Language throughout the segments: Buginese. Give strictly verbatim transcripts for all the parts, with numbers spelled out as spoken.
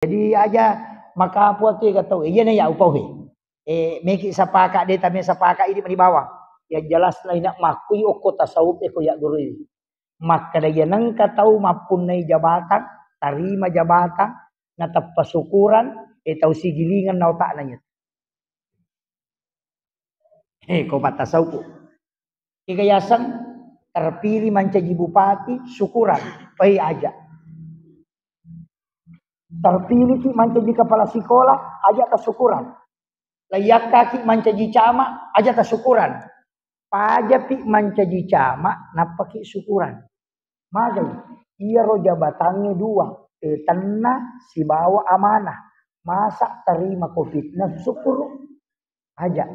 Jadi aja makapu atu ega tau. Iya na ya upau he. Eh, meki sapaka de tame sapaka idi mani bawang. Yang jelas na ina makkui okko tasawuf eko ya gurui. Makkeda iya nengka tau mappunnai jabatan, tarima jabatan, nateppa syukuran, eh, tau sigilingan na otakna iya. Eh, ko pattasauku. Ega yaseng terpilih mancaji bupati, syukuran. Pai aja. Terpilih ki mancaji kepala sekolah, aja ta syukuran. Layakkaki mancaji cama, aja ta syukuran. Pajapi mancaji cama, nappaki syukuran. Magai, iyaro jabatangnge dua, petenna sibawa amanah. Masa tarima ko fitnah, syukuru. Aja.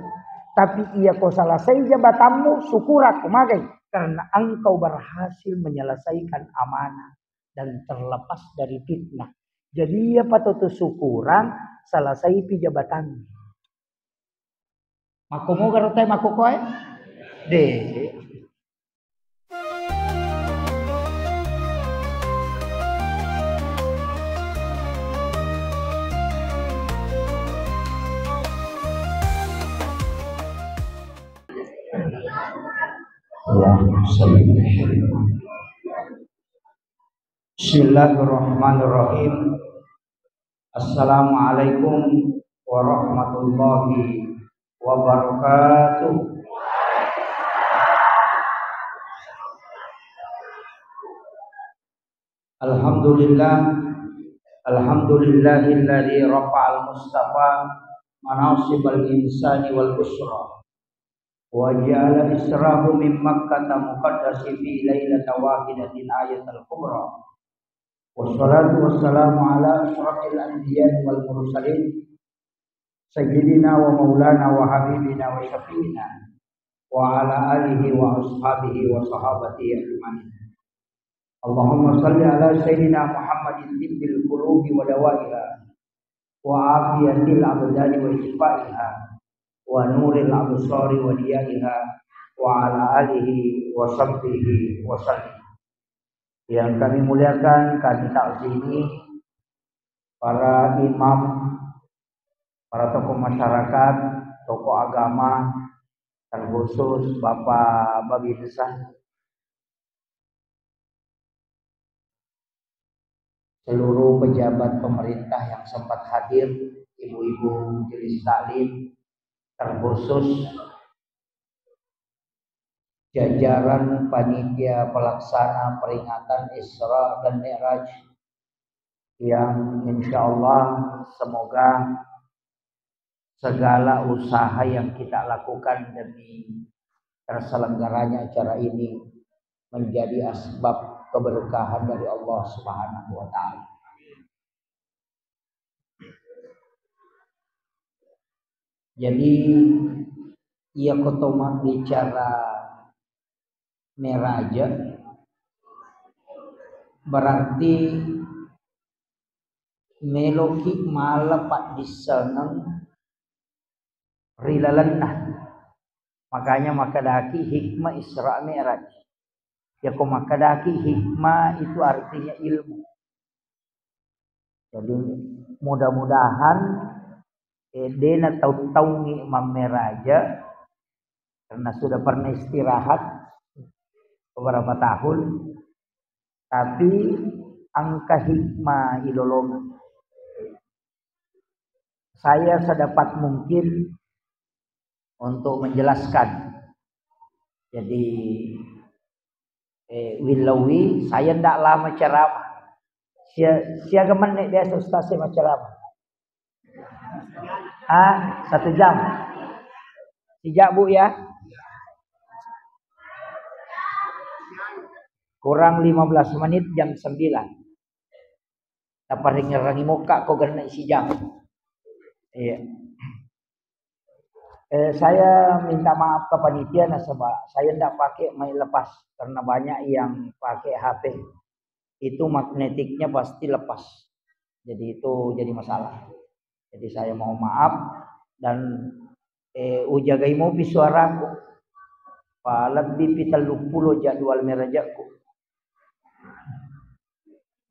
Tapi iya ko selesai jabatanmu, syukurakko magai. Karena engkau berhasil menyelesaikan amanah dan terlepas dari fitnah. Jadi iya patoto syukuran, selesai pi jabatanmu. Makkomoga rotai makkokoe? De. Allahumma shalli ala Muhammad. Bismillahirrahmanirrahim. Assalamualaikum warahmatullahi wabarakatuh. Alhamdulillah, alhamdulillahilladzi rafa'al mustafa manasibal insani wal usra. Wa ja'ala israhu min Makkata muqaddasi fi lailata wahidatin ayatal kubra. Wassalatu wassalamu ala asyrafil anbiya'i wal mursalin, sayyidina wa maulana wa habibina wa syafi'ina, wa ala alihi wa ashabihi wa sahabatihi ajma'in. Allahumma salli ala sayyidina Muhammadin tibbil qulubi wa dawaiha, wa afiyatil abdani wa syifaiha, wa nuril absari wa diyaiha, wa ala alihi wa sahbihi wa sallim. Yang kami muliakan, kami takzimi para imam, para tokoh masyarakat, tokoh agama, terkhusus Bapak Babinsa, seluruh pejabat pemerintah yang sempat hadir, ibu-ibu majelis taklim, terkhusus jajaran panitia pelaksana peringatan Isra dan Mi'raj, yang insya Allah semoga segala usaha yang kita lakukan demi terselenggaranya acara ini menjadi asbab keberkahan dari Allah Subhanahu wa Ta'ala. Jadi, iya ko to mabbicara meraja, berarti meloki mala paddissengeng ri lalenna. Makanya makkedaki hikmah Isra Mi'raj. Yako makkedaki hikmah itu artinya ilmu. Jadi mudah-mudahan, eh, dena tau-taungi mammeraja karena sudah pernah istirahat beberapa tahun, tapi engka hikmah ilolongeng. Saya sedapat mungkin untuk menjelaskan. Jadi, eh, Willawi, saya ndak lama ceramah. Sia-, siaga menit biasa Ustaz saya mau ceramah? Ah, satu jam. Sejak, Bu, ya? Kurang lima belas menit, jam sembilan. Taparingngerangi mokka ko genna sijam. Iya. Eh, saya minta maaf ke panitia nasaba saya ndak pakai mic lepas karena banyak yang pakai H P. Itu magnetiknya pasti lepas. Jadi itu jadi masalah. Jadi saya mau maaf dan, eh, ujagai mopi suaraku. Pa lebbi pi telluppulo jadwal merajaku.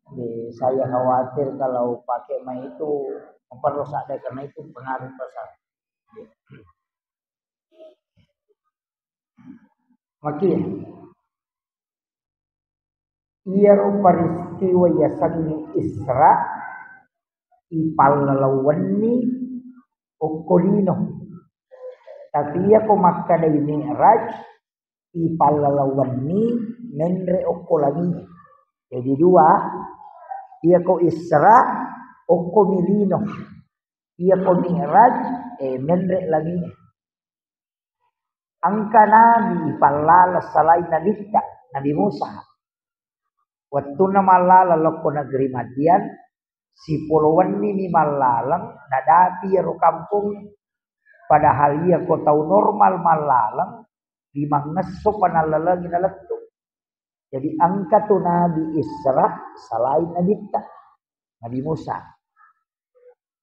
Jadi, saya khawatir kalau pakai mai itu memperrusak deh, karena itu pengaruh besar. Maki, iyaro peristiwa yasengnge Isra, ipallaleng wenni okko lino. Tapi iyako makkedai Mi'raj, ipallaleng wenni menre okko langi. Jadi dua, iyako Isra okko mi lino. Iyako Mi'raj, eh, menre langi. Engka nabi ipallaleng selain nabitta, Nabi Musa. Wettunna mallaleng lokko negeri Madian, sipolo wenni mi mallaleng, nadapi iyaro kampong, padahal iyako tau normal mallaleng, limangngesso pa nallalengi nalettu. Jadi engka tu nabi Isra selain nabitta, Nabi Musa.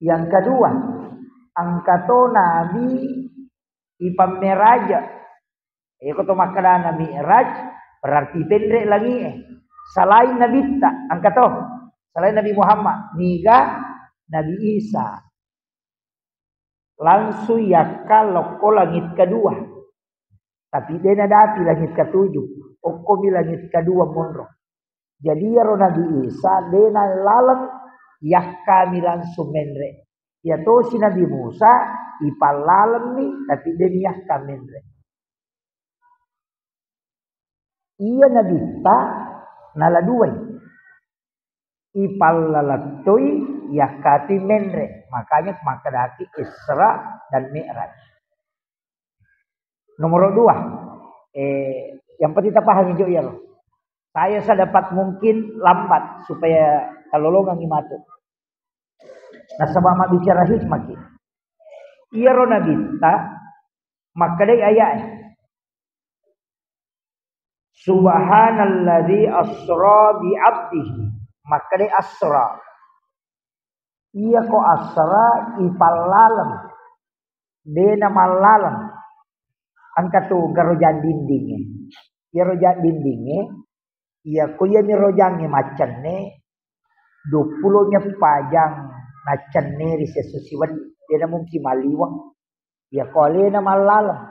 Yang kedua, engka to nabi ipammeraja. Eko to makkedana Mi'raj, berarti penre langie. Selain nabitta, engka to. Selain Nabi Muhammad, niga Nabi Isa. Langsung yakka lokko langit kedua. Tapi de nadapi langit ketujuh, okkomi langit kedua monro. Jadi iyaro Nabi Isa de nallaleng, yakkami langsung menre. Iyatosi Nabi Musa, ipallalemmi, tapi de niyakka menre. Iya nabitta nala duai. Ipallalettoi, yakkatui menre. Makanya makkedaki Isra dan Mi'raj. Nomor dua, eh, yang penting tapahangi jo iyaro. Saya sedapat mungkin lambat supaya talolongangi matu. Nasaba mabbicara hikmah ki. Iyaro nabitta makkedai aya'e, "Subhanalladzi asra bi abdihi." Makkedai asra. Iyako asra ipallaleng. De namallaleng. Engka tu engka rojang dindingnge. Iyaro rojang dindingnge, iyako iyami rojangnge maccenne, duappulo mi eppa jang naccenne ri siesso siwenni. De namungkin malliweng. Iyako alena mallaleng.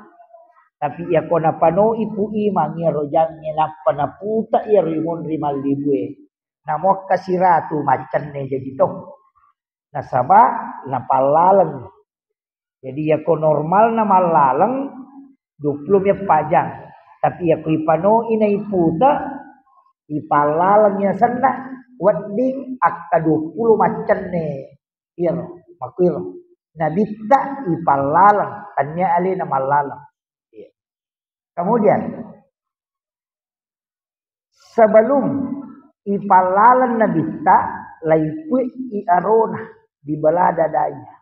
Tapi iyako napanoi pu imang iyaro jangnge nappa naputa iyaro imonri mallibue. Namuakka siratu maccenne jadi to. Nasaba napallaleng. Jadi iyako normalna mallaleng duappulo mi eppa jang. Tapi iyako ipanoi naiputa, ipallaleng yasenna wedding akka duappulo maccenne. Iyaro, makkuiro. Nabitta ipallaleng, tania alena mallaleng. Iya. Kemudian, sebelum ipallaleng nabitta, laipui arona, dibelah dadanya.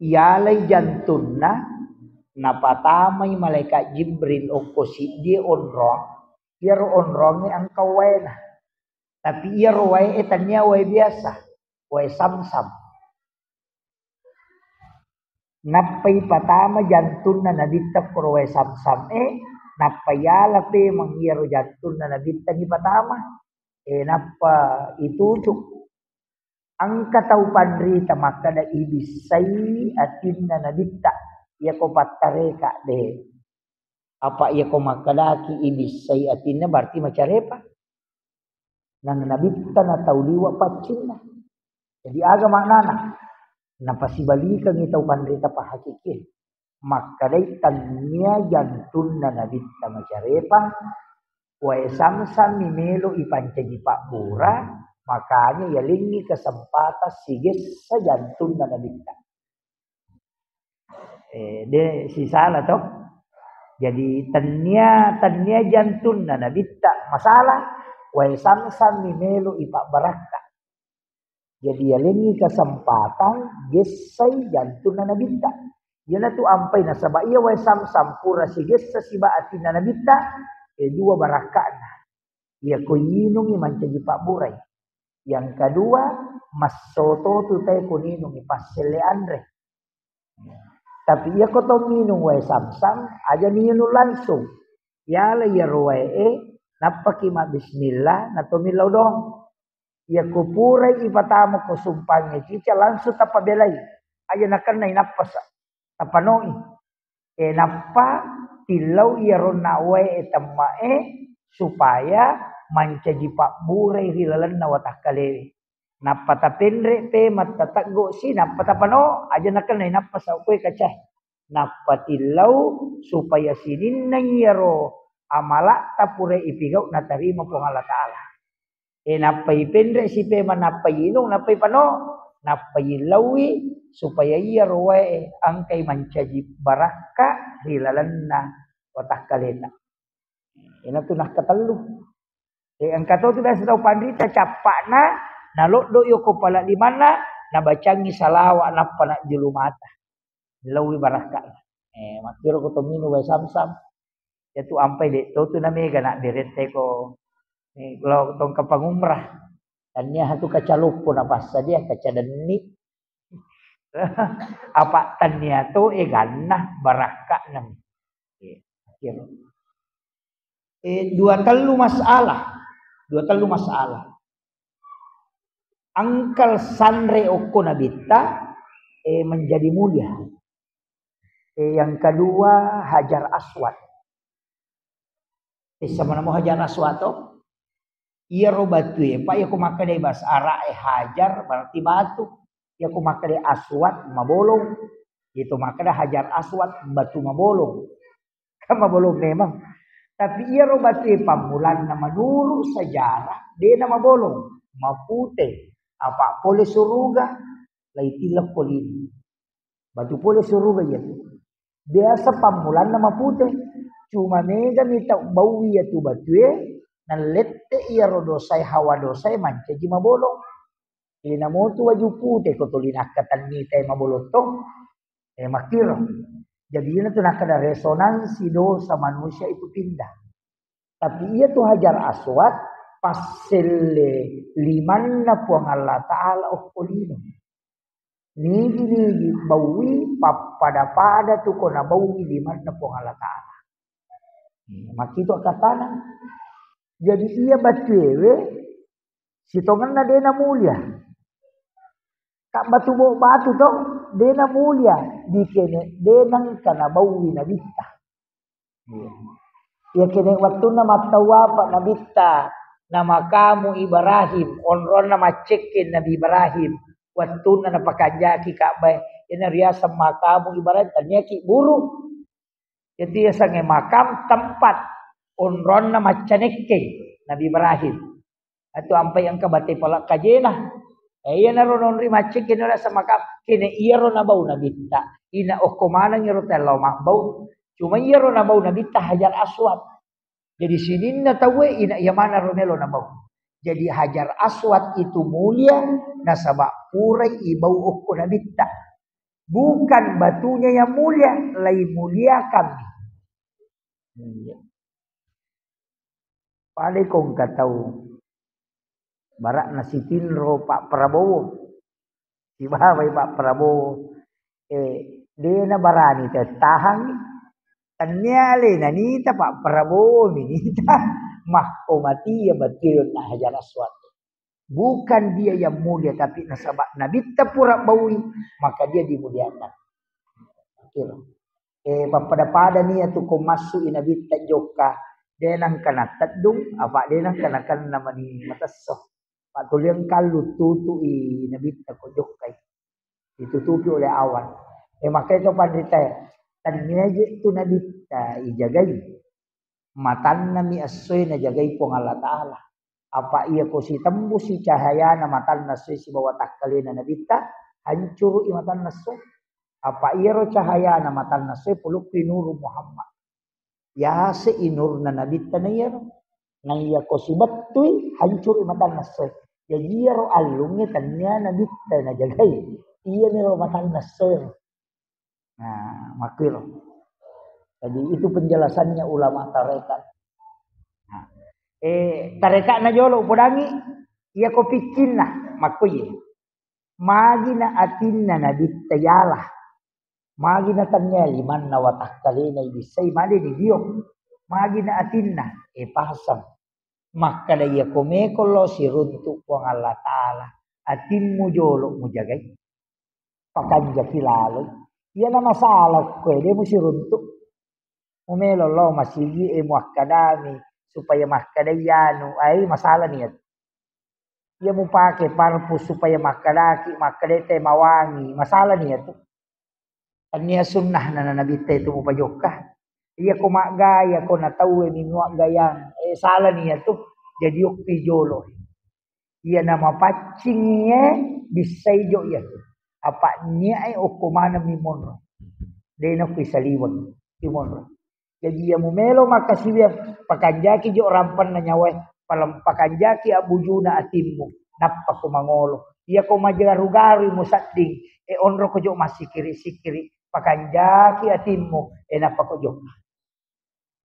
Iyalai jantunna, napatamai malaikat Jibril okko siddie onrong, iyaro onrongnge engka waena. Tapi iyaro wae e tania wae biasa, wae Samsam. Nappai patama jantunna nabitta koro wae Samsam e, nappa yala pemeng iyaro jantunna nabitta ni patama. E, nappa ituju. Engka tau panrita makkeda ibissai atinna nabitta. Iyako pattareka de. Apa iyako makkedaki ibissai atinna berarti macarepa. Nang nabitta na tau liwa paccinna. Jadi aga maknana? Napasibalikangi tau panrita pahakiki. Makkedai tania jantunna nabitta macarepa, wae Samsam mi melo ipancaji pabbura, makanya yalengngi kesempatan sigessa jantunna nabitta. Eh, de sisala to. Jadi tania, tania jantunna nabitta masalah, wae Samsam mi melo ipabbarakka. Jadi yalengngi kesempatan gessai jantunna nabitta. Iyanatu ampai nasaba iya wae Samsam pura sigessa siba atinna nabitta, e dua barakka'na. Iyako inungi mancaji pabburai. Yang kedua, massoto tu tae ko ninungi passelle anre. Tapi iyako to minung wae Samsam, aja ninung langsung. Yala iyaro wae e, nappaki mabbismillah, nato millau doang. Iyako purai ipatama ko sumpangnge cica, langsung tapabelai. Aja nakenna inappasa. Tapanoi. E, nappa tillau iyaronna wae e temmae supaya mancaji pabburai ri lalenna watakkalewe. Nappa tapenre pe mattateggo si, nappa tapano, aja nakenna inappa saukkoe kacae. Nappa tillau supaya sininna iyaro amala'ta pura ipigau natarima Puang Allah Ta'ala. E, nappa ipenre si pema, nappa inung, nappa ipano, nappa illauwi supaya iyaro wae engkai mancaji barakka ri lalenna watakkaleta. Inatu nakkatellu. E, engka to tu biasa tau panrita cappa'na, naloddo yoko pala limanna, nabacangi salawa nappa najjulu mata. Lauwi barakka'na. E, makkiro ko tominu wae samsam. Yatu ampai de' to tu namega na berette ko, e, lo tongka pangumrah. Tania tu kaca loppo napassadia, kaca denni. Apa tania to eganna barakka'na. E, makkiro. E, dua tellu masalah. Dua tellu masalah. Engka sanre okko nabitta, e, menjadi mulia. E, yang kedua, Hajar Aswad. E, sama namo Hajar Aswad to? Iyaro batue, Pak, iyako makkeda bahasa Arab e Hajar berarti batu. Iyako makkeda Aswad mabolong. Itu makkeda Hajar Aswad batu mabolong. Kan mabolong memang. Tapi iyaro batue pammulanna menurut sejarah, dena mabolong, mapute, apa pole suruga, laitileng polini. Batu pole suruga iyatu. Biasa pammulanna mapute. Cuma mega mita baui iyatu batue, nallette iyaro dosae, hawa dosae mancaji mabolong. Inamotu waju pute ko tuli nakkatenni tae mabolong to. E, makkiro. Jadi, ina tu nakkeda resonansi dosa manusia itu pindah. Tapi iya tu Hajar Aswad, passelle limanna Puang Allah Ta'ala okko lino. Nigi-nigi baui, pappada-pada tu ko nabaui limanna Puang Allah Ta'ala. Hmm, makkitu akkatana. Jadi iya batuewe, sitongenna dena mulia. Ka batu bo-, batu to, dena mulia, dikene dena engka nabaui nabitta. Iya kene wettunna mattawapa nabitta, na makamu Ibrahim, onronna maccekke Nabi Ibrahim, wettunna napakanjaki Ka'bah, ina riaseng makamu Ibrahim, taniaki buru. Jadi yasengnge makam tempat onronna maccanekke Nabi Ibrahim. Atu ampai engka bate pala kajena. E, iyanaro nonri maccing kene rasa maka kene iyaro nabau nabitta. Ina okko maneng iyaro tello mabbau. Cuma iyaro nabau nabitta Hajar Aswad. Jadi sininna tauwe ina iya manaro melo nabau. Jadi Hajar Aswad itu mulia nasaba purai ibau okko nabitta. Bukan batunya yang mulia, lai muliakan. Iya. Pada ko engka tau barakna sitinro Pak Prabowo. Sibawai Pak Prabowo. Eh, dena barani tattahangngi. Tennia alena nita Pak Prabowo mi nita. Makko matia batue na Hajar Aswad. Bukan dia yang mulia, tapi nasaba nabitta pura baui, maka dia dimuliakan. Oke. Eh, pappada-pada nia tu ko massu i nabitta jokka, de nangka nateddung, apa de nangka nakenna mani matesso. Pattuliang kallu tutu i nabitta ko jokkai. Ditutupi oleh awan. Eh, makanya itu panrita, tania je tu nabitta ijagai. Matannami essoe najagai Puang Allah Ta'ala. Apa iya ko sitembusi cahayana matanna essoe sibawa takkalena nabitta, hancuru i matanna essoe. Apa iyaro cahayana matanna essoe pulukku i nuru Muhammad. Yase i nurna nabitta na iyaro. Na iya ko sibettui, hancuru i matanna essoe. Jadi iyaro allungnge tania nabitta najagai. Iyaniro matanna essoe. Nah, makkiro. Jadi itu penjelasannya ulama tarekat. Nah, eh, tarekatna jolo upodangi, iya ko pikkinna, makkoye. Magina atinna nabitta yala. Magina tania limanna watakkalena ibissai made ni dio. Magina atinna, eh, pasang. Makkeda, iyako meko lo siruntu Puang Allah Ta'ala, atimmu jolo mujagai. Pakanjaki laloi. Iyana masalah koe, de musiruntu. Mumelo lo masigi e muakkadami supaya makkadai anu, ai masalah niat. Iya mupake parfum supaya makkedaki, makkeda te mawangi, masalah ni iyatu. Tennia sunnah na Nabitta itu mupajokka. Iya ko maggaya ko na tauwe minua gayang, eh, salah ni iyatu. Jadi okki jolo. Iya na mapaccingi e, bissai jo iyatu. Apa niat e okko maneng mi monro. Dena kui saliweng, ki monro. Jadi iya mumelo makkasiwiang, pakanjaki jo rampanna nyawae, palem-, pakanjaki abbujuna atimmu, nappa ko mangolo. Iya ko majaru-garui musedding, e onro ko jo massikiri-sikiri, pakanjaki atimmu, e nappa ko jokka.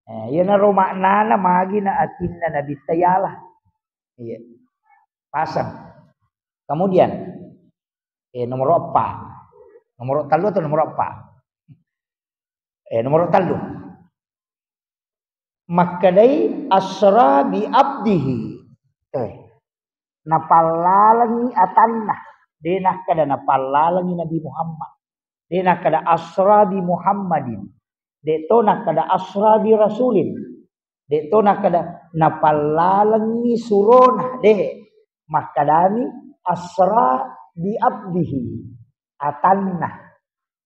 Eh, iyanaro maknana magina atinna Nabitta yala. Iya. Pasang. Kemudian, eh, nomor empat. Nomor tellu atau nomor empat? Eh, nomor tellu. Makkedai asra bi abdihi. Eh, napallalengi atanna. De nakkeda napallalengi Nabi Muhammad. De nakkeda asra bi Muhammadin. De to nakkeda asra bi rasulin. De to nakkeda napallalengi surona. De. Makkedani asra bi abdihi. Atanna.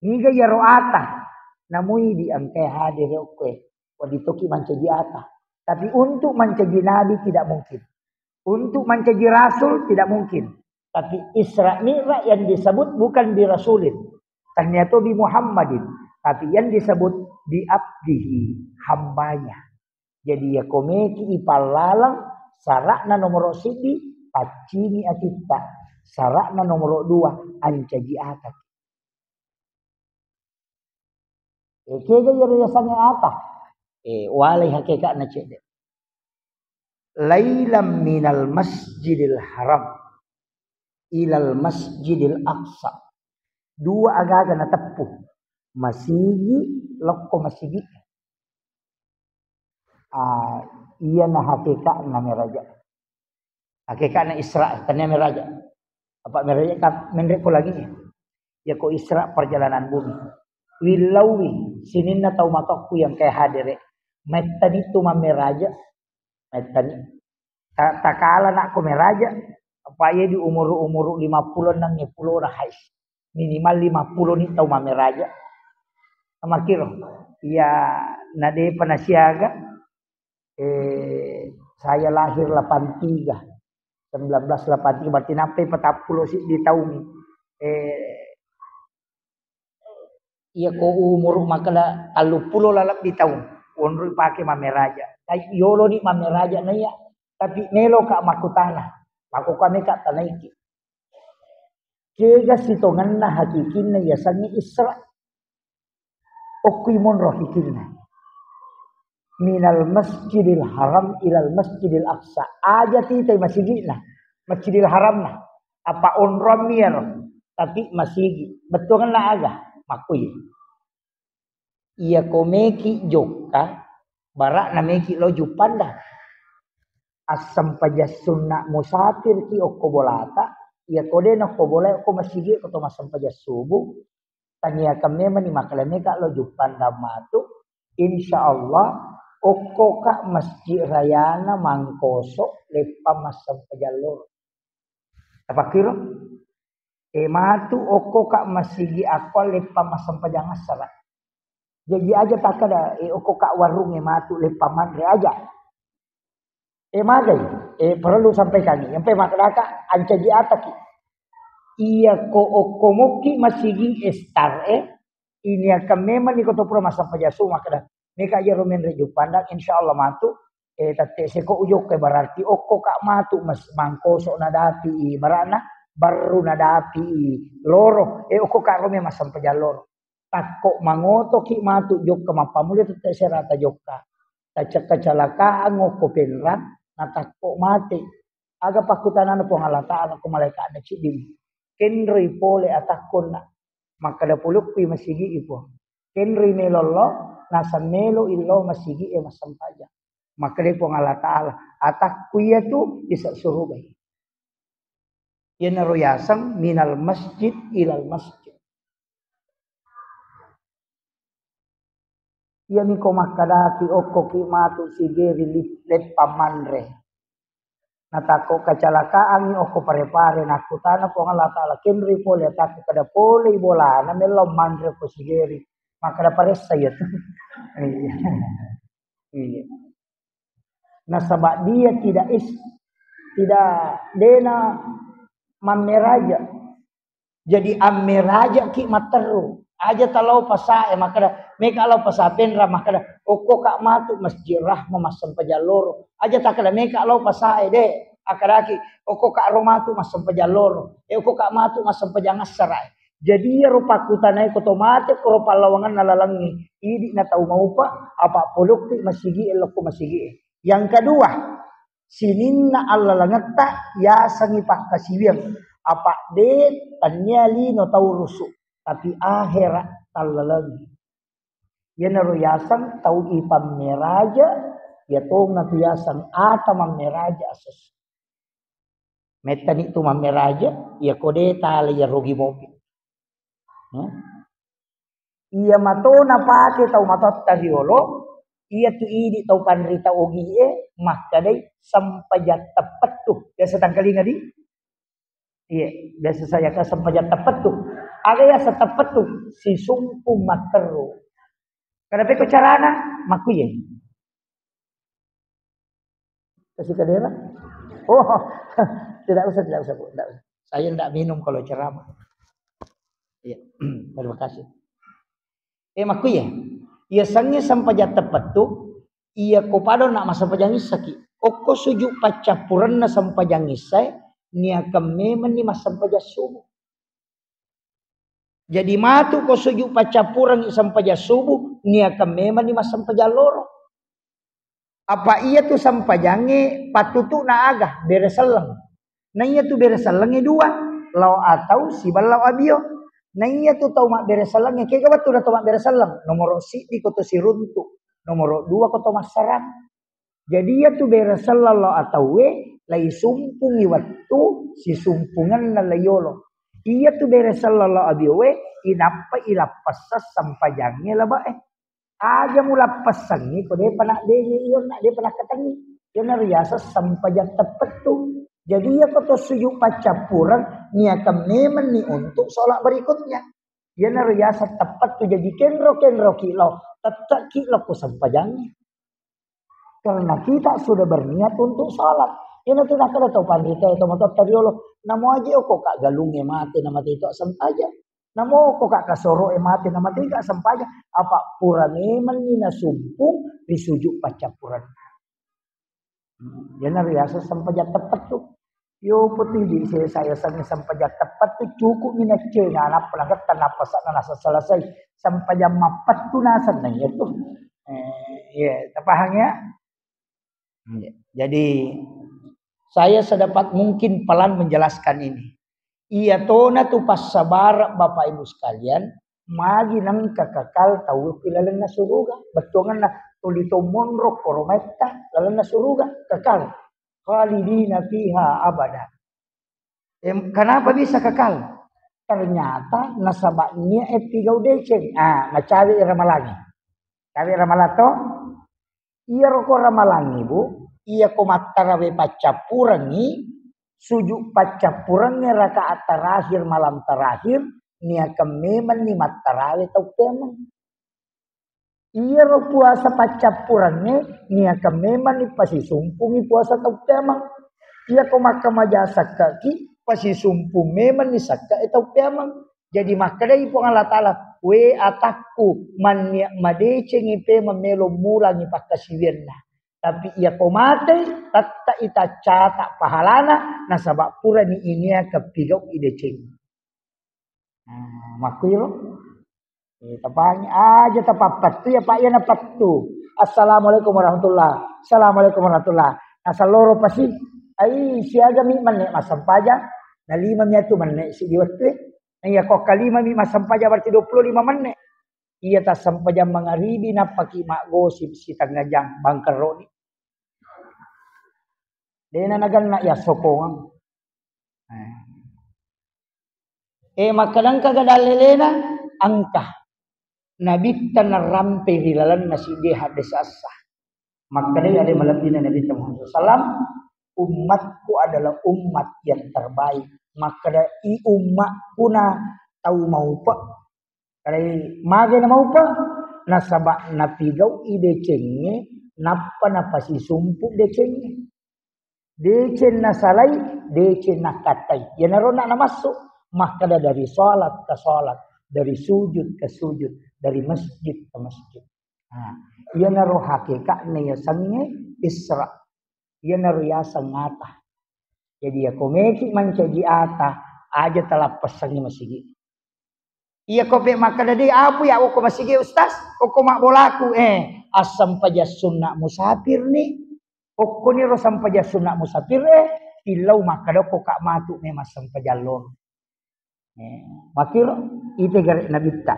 Niga iyaro ata? Namui di engkai hadir okkoe. Wedding toki mancaji ata. Tapi untuk mancaji nabi tidak mungkin. Untuk mancaji rasul tidak mungkin. Tapi Isra Mi'raj yang disebut bukan bi rasulin. Ternyata bi Muhammadin. Tapi yang disebut bi abdihi, hambanya. Jadi iya komeki ipallalang, sara'na nomoro siddi, paccini atitta. Sara'na nomoro dua, ancaji ata. Eh, kega iyaro yasengnge ata? Eh, walai hakeka'na cedde. Lailam minal masjidil haram ilal masjidil aqsa. Dua agaga nateppu. Masigi, lokko masigi. Ah, iyana hakeka'na meraja. Hakeka'na Isra, tania meraja. Apa meraja kan menre ko langi. Ya ko Isra perjalanan bumi. Willauwi sininna tau matokku yang kayak hadere. Mettani tu mammeraja. Mettani. Ta-, takala nak ko meraja. Apa iya di umur-umur lima puluh enam puluh dah hais. Minimal lima puluh ni tau mammeraja. Makiro. Iya, nadepa nasiaga. Eh, saya lahir delapan tiga. Sembilan belas delapan tiga, berarti nampai patappulo siddi taung. Eh, iya ko umur makkeda talluppulo lalebbi taung. Onroi pake mammeraja. Tapi yolo ni mammeraja na iya. Tapi melo ka makkutana. Makko kami ka tanaiki. Kega sitongenna hakikinna yasengnge Isra. Okkui monro hakikinna. Minal masjidil haram ilal masjidil aqsa. Aja titai masigi'na. Masjidil haramna. Apa onroang miyaro. Tapi masigi. Bettuangenna aga? Makkui. Iya ko meki jokka, bara'na meki lo juppandang. Assempajang sunna musafir ki okko bolata, iya ko de nokko bola okko masigi ko to massempajang subuh, taniakan memang ni makkeda meka lo juppandang matu, insya Allah okko ka masjid rayana Mangkoso leppa massempajang loro. Tapakkiro? E matu okko ka masigi akko leppa massempajang assara. Jaji aja takkeda, e okko ka warung e matu leppa manre aja. E magai, e perlu sampaikan. Yang pe makkeda ka ancaji ataki. Iya ko okko mokki masigi estar e, ini akan memang ni ko to pura massempajang subuh makkeda. Meka jero menre juppandang, insya Allah matu, eh, tette seko ujokka, berarti okko ka matu mas-, Mangkoso nadapi i, barana barru nadapi i, loro, eh, okko ka rome massempajang loro. Takko mangotoki matu jokka, mappamula tette serata jokka. Tacakka-calakaan okko Penrang, natakko mate. Aga pakkutanana Puang Allah Ta'ala ko malaika'na cidding. Kenroi pole atakkonna. Makkeda pulukki masigi i Puang. Kenroi melollo, naseng melo illo masigi e massempajang. Makkedai Puang Allah Ta'ala, atakku iyatu ise surugai. Iyanaro yaseng minal masjid ilal masjid. Iyami ko makkedaki okkoki matu sigeri lip-, leppa manre. Natakko kecelakaan okko Parepare, nakkutana Puang Allah Ta'ala, kenri pole atakku, kada polei bolana mellau manre ko sigeri. Makkeda paressa iyatu. Iya. Iya. Nasaba dia tidak is-, tidak, dena mammeraja. Jadi ammerajaki matteru. Aja talau pasae makkeda, meka lau pasa Penrang makkeda, okko ka matu Masjid Rahma massempajang loro. Aja takkeda meka lau pasae de, akkadaki, okko ka ro matu massempajang loro. E okko ka matu massempajang assara. Jadi iyaro pakkutanae ko to mate ko ro pallawangenna lalengnge, idi na tau maupa, apa polokki masigi e lokko masigi e. Yang kedua, sininna allalengetta yasengngi pakkasiwiang. Apa de, tennia lino taurusu, tapi ahera tallalengi. Iyanaro yaseng tau ipammeraja, iya tongatu yaseng ata mammeraja ases. Mettani tu mammeraja, iya ko de tala iya rogi mopi. Hmm? Iya mato napake tau matotta riolo, iya tu idi tau panrita ogie, makkedai sempajang teppettu. Biasa tangkalinga di? Iya, biasa saya ka sempajang teppettu. Aga yaseng teppettu, sisumpung matteru. Kenapa ko carana? Makkuye. Kasih kadera? Oh, tidak usah, tidak usah, Bu. Tidak usah. Saya tidak minum kalau ceramah. Iya, terima kasih. Eh, makkuye. Iya sengnge sempajang teppettu, iya ko padonna massempajang issaki. Okko sujud paccappurenna sempajang issae, niakeng memenni massempajang subuh. Jadi matu ko sujud paccappurengngi sempajang subuh, niakeng memenni massempajang loro. Apa iya tu sempajangnge pattutu'na aga? Bere selleng. Na iya tu bere sellengnge dua, lao atau siba lao abio. Na iya tu tau mabbere sellengnge, kega wettu na tau mabbere selleng? Nomoro siddi ko to siruntu, nomoro dua ko to massarang. Jadi iya tu bere selleng lao atauwe, lai sumpungi wettu sisumpungenna lai yolo. Iya tu bere selleng lao abiowe, inappa ilappessang sempajangnge labe'e. Aja mulappessangngi ko depa naddengi iyo, na depa nakkatenni. Iyana riaseng sempajang teppettu. Jadi iya ko to sujud paccappureng, niakan memenni untuk sholat berikutnya. Iyana riaseng teppettu. Jadi kenro-kenroki lao, tette'ki lao ko sempajangnge. Karena kita sudah berniat untuk sholat. Iyana tu nakkeda tau panrita, tau matotta riolo, namo aja oko ka galungnge mate, na mate to sempajang. Namo ko ka kasoro e mate, na mate ka sempajang, apa pura memenni nasumpung ri sujud paccappurenna. Iyana riaseng sempajang teppettu. Yo putih di saya sengnge sempajang teppettu, cukup mi naccenga, nappa nagetta, nappa sa-, nasa selesai. Sempajang mappettu naseng na iya tu. Eh, iya, tapahang ya? Iya. Jadi, saya sedapat mungkin pelan menjelaskan ini. Iya tona tu passabareng, Bapak Ibu sekalian, magi nengka kekal tau ki lalenna suruga. Bettuanganna tuli to monro koromaitta lalenna suruga, kekal. Khalidina fiha abada. Em, kenapa bisa kekal? Ternyata nasaba nia e pigau deceng. Ah, macawe ramalangi. Cawe ramalang to? Iyaro ko ramalangi, Bu, iya ko mattarawe paccappurengngi, sujud paccappurengnge rakaat terakhir, malam terakhir, niakan memenni mattarawe tau pemeng. Iyaro puasa paccappurengnge, niakan memenni pasisumpungi puasa tau pemeng. Iya ko makkamaja sakke'ki, pasisumpung memenni sakke'e tau pemeng. Jadi makkedai Puang Allah Ta'ala, "We atakku, mannia madecengi pemeng melo mulangi pakkasiwianna. Tapi iya ko matei, tette itaccata pahalana, nasaba purani inia kepigau ideceng." Nah, makkuiro. Eh, tapangi aja tapappattu ya, Pak, ya napattu. "Assalamualaikum warahmatullah. Assalamualaikum warahmatullah." Nasalloro pasi. Ai, siaga mi menne massempajang. Na lima mi atu menne si di wettu. Iya, ko kalima mi massempajang berarti dua puluh lima menne. Iya, tassempajang mangaribi nappaki maggosip sitengnga jang bangkeroni. Dena naganna ya sokongeng. Eh, makkadangka ga dallelena, engka. Nabitta narampe ri lalenna siddi haddesa essa. Makkadai ale malebbina Nabitta Muhammad sallallahu alaihi wasallam, "Ummatku adalah umat yang terbaik." Makkada i ummakku na tau maupe. Kadai mage na maupe? Nasaba napigau'i decengnge, nappa napasisumpu decengnge. Deceng nasalai, deceng nakkattai. Iyanaro na namassu. Makkada dari salat ke salat, dari sujud ke sujud, dari masjid ke masjid. Nah, iyanaro hakikatna yasengnge Isra. Iyanaro yaseng ata. Jadi, yako meki mancaji ata, aja talappessangi masigi. Iyako pe makkada, "De, apu ya okko masigi, Ustaz? Okko mabbolaku." Eh, assempajang sunna musafir ni. Okkoniro sempajang sunna musafir, eh, tillau makkada, "Okko ka matu memang sempajang loro." Eh, makkiro ite gare Nabitta.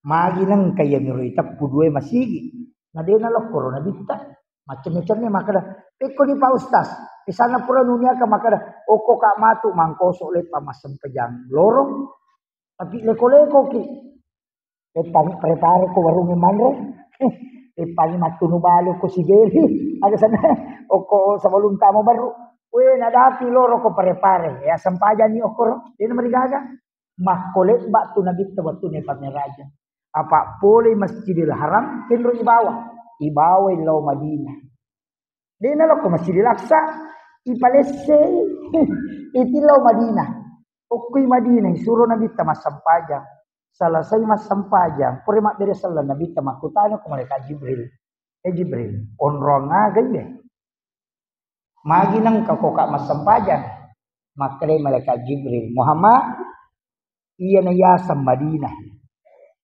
Magi nengka iyamiro iteppu dua masigi. Na de nalokkoro Nabitta. Macenne-cenne makkada, "Pekkoni Pak Ustaz, misalna pura nuniaka makkada, okko ka matu mangkoso leppa massempajang lorong, tapi leko-lekoki. Leppangi prepare ko warungnge manre, leppangi mattunu balu ko sigeli, aga sana, okko sebelum tamo baru. We, nadapi loro ko prepare, ya sempajanni okkoro, dena marigaga." Makko lebba tu Nabitta wettunna pammeraja. Apa pole Masjidil Haram, kenro ibawa. Ibawa lao Madinah. Dena lokko Masjidil Aqsa, ipalessei, itillau Madinah. Okkoi Madinah, isuro Nabitta massempajang. Selesai massempajang, pura mabbere selleng Nabitta makkutana ko malaikat Jibril. Eh Jibril, onrong aga iye? Magi nengka ko ka massempajang? Makkedai malaikat Jibril, "Muhammad, iyana yaseng Madinah.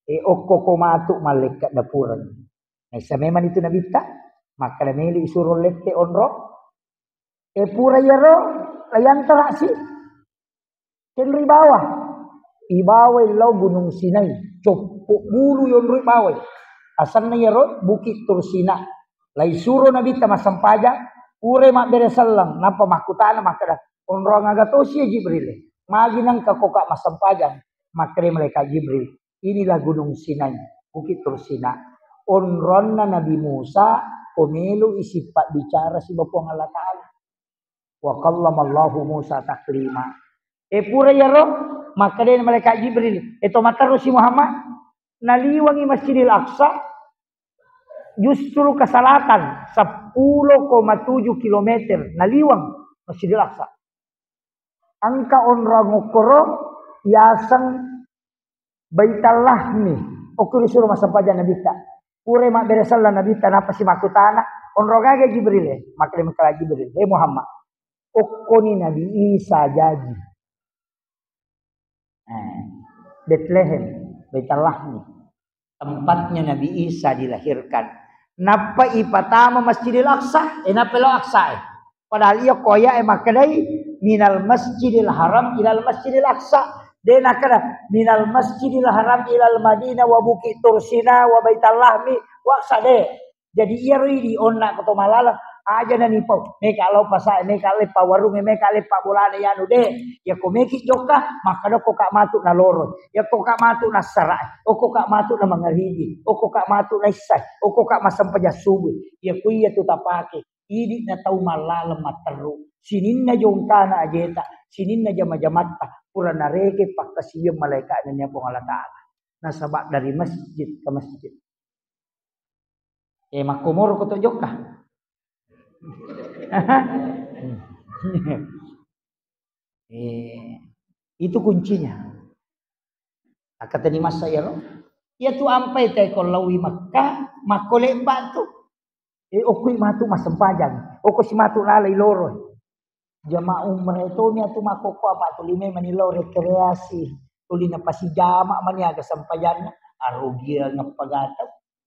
E, okko ko matu mallekka dapureng." Naissa memang itu Nabitta, makkeda meli isuro lette onro. E, pura iyaro, layantarasi. Kenri bawah. Ibawai lao Gunung Sinai. Coppo bulu yonroi bawai. Asanna iyaro Bukit Tursina. Laisuro Nabitta massempajang, pura mabbere selleng, nappa makkutana makkeda, "Onrong aga tosi ya Jibril? Magi nengka ko ka massempajang?" Makkeda malaikat Jibril, "Inilah Gunung Sinai, Bukit Tursina. Onronna Nabi Musa, ko melo isi pabbicara siba Puang Allah Ta'ala." "Wa kallamallahu Musa taklima." E, pura iyaro, makkeda malaikat Jibril, "E to matterusi Muhammad, naliwangi Masjidil Aqsa, justru ke selatan, sepuluh koma tujuh kilometer, naliwang Masjidil Aqsa. Engka onrong okkoro yaseng Baitallahmi, okko risuro massempajang Nabitta. Pura mabbere selleng Nabitta, nappa si makkutana, 'Onrong aga Jibril?' E, makkeda mengkala Jibril, 'He Muhammad, okkoni Nabi Isa jaji. Eh, Betlehem, Baitallahmi. Tempatnya Nabi Isa dilahirkan. Nappa ipatama Masjidil Aqsa, e, nappa lao Aqsa, e. Padahal iya ko aya'e makkedai, "Minal Masjidil Haram ilal Masjidil Aqsa." De nakkeda, "Minal Masjidil Haram ilal Madinah wa Bukit Tursina wa Baitallahmi wa Aqsa." De. Jadi iyaro idi onna ko to malaleng, aja nanipau, meka lao pasai, meka leppa warungnge, meka leppa bolana yanu, de. Iya ko meki jokka, makkeda ko ka matu naloro. Iya ko ka matu nassara, okko ka matu na mangaribi, okko ka matu naissai, okko ka massempajang subuh. Iya ko iya tu tapake. Idi na tau mallaleng matteru. Sininna jongkana ajeta, sininna jama-jamatta, pura nareke pakkasiwiang malaika'na nennia Puang Allah Ta'ala. Nasaba dari masjid ke masjid. E, makkomoro ko to jokka. E, itu kuncinya. Akkatani massa iyaro. Iya tu ampai te ko laowi Mekka, makko lebba tu. E, okkoi matu massempajang. Okko si matu lalai loro. Jamaah umrah itu mi atu makkokko apa tuli memang ni lao rekreasi. Tuli napasijama mani aga sempajanna. Arugiang apa gata.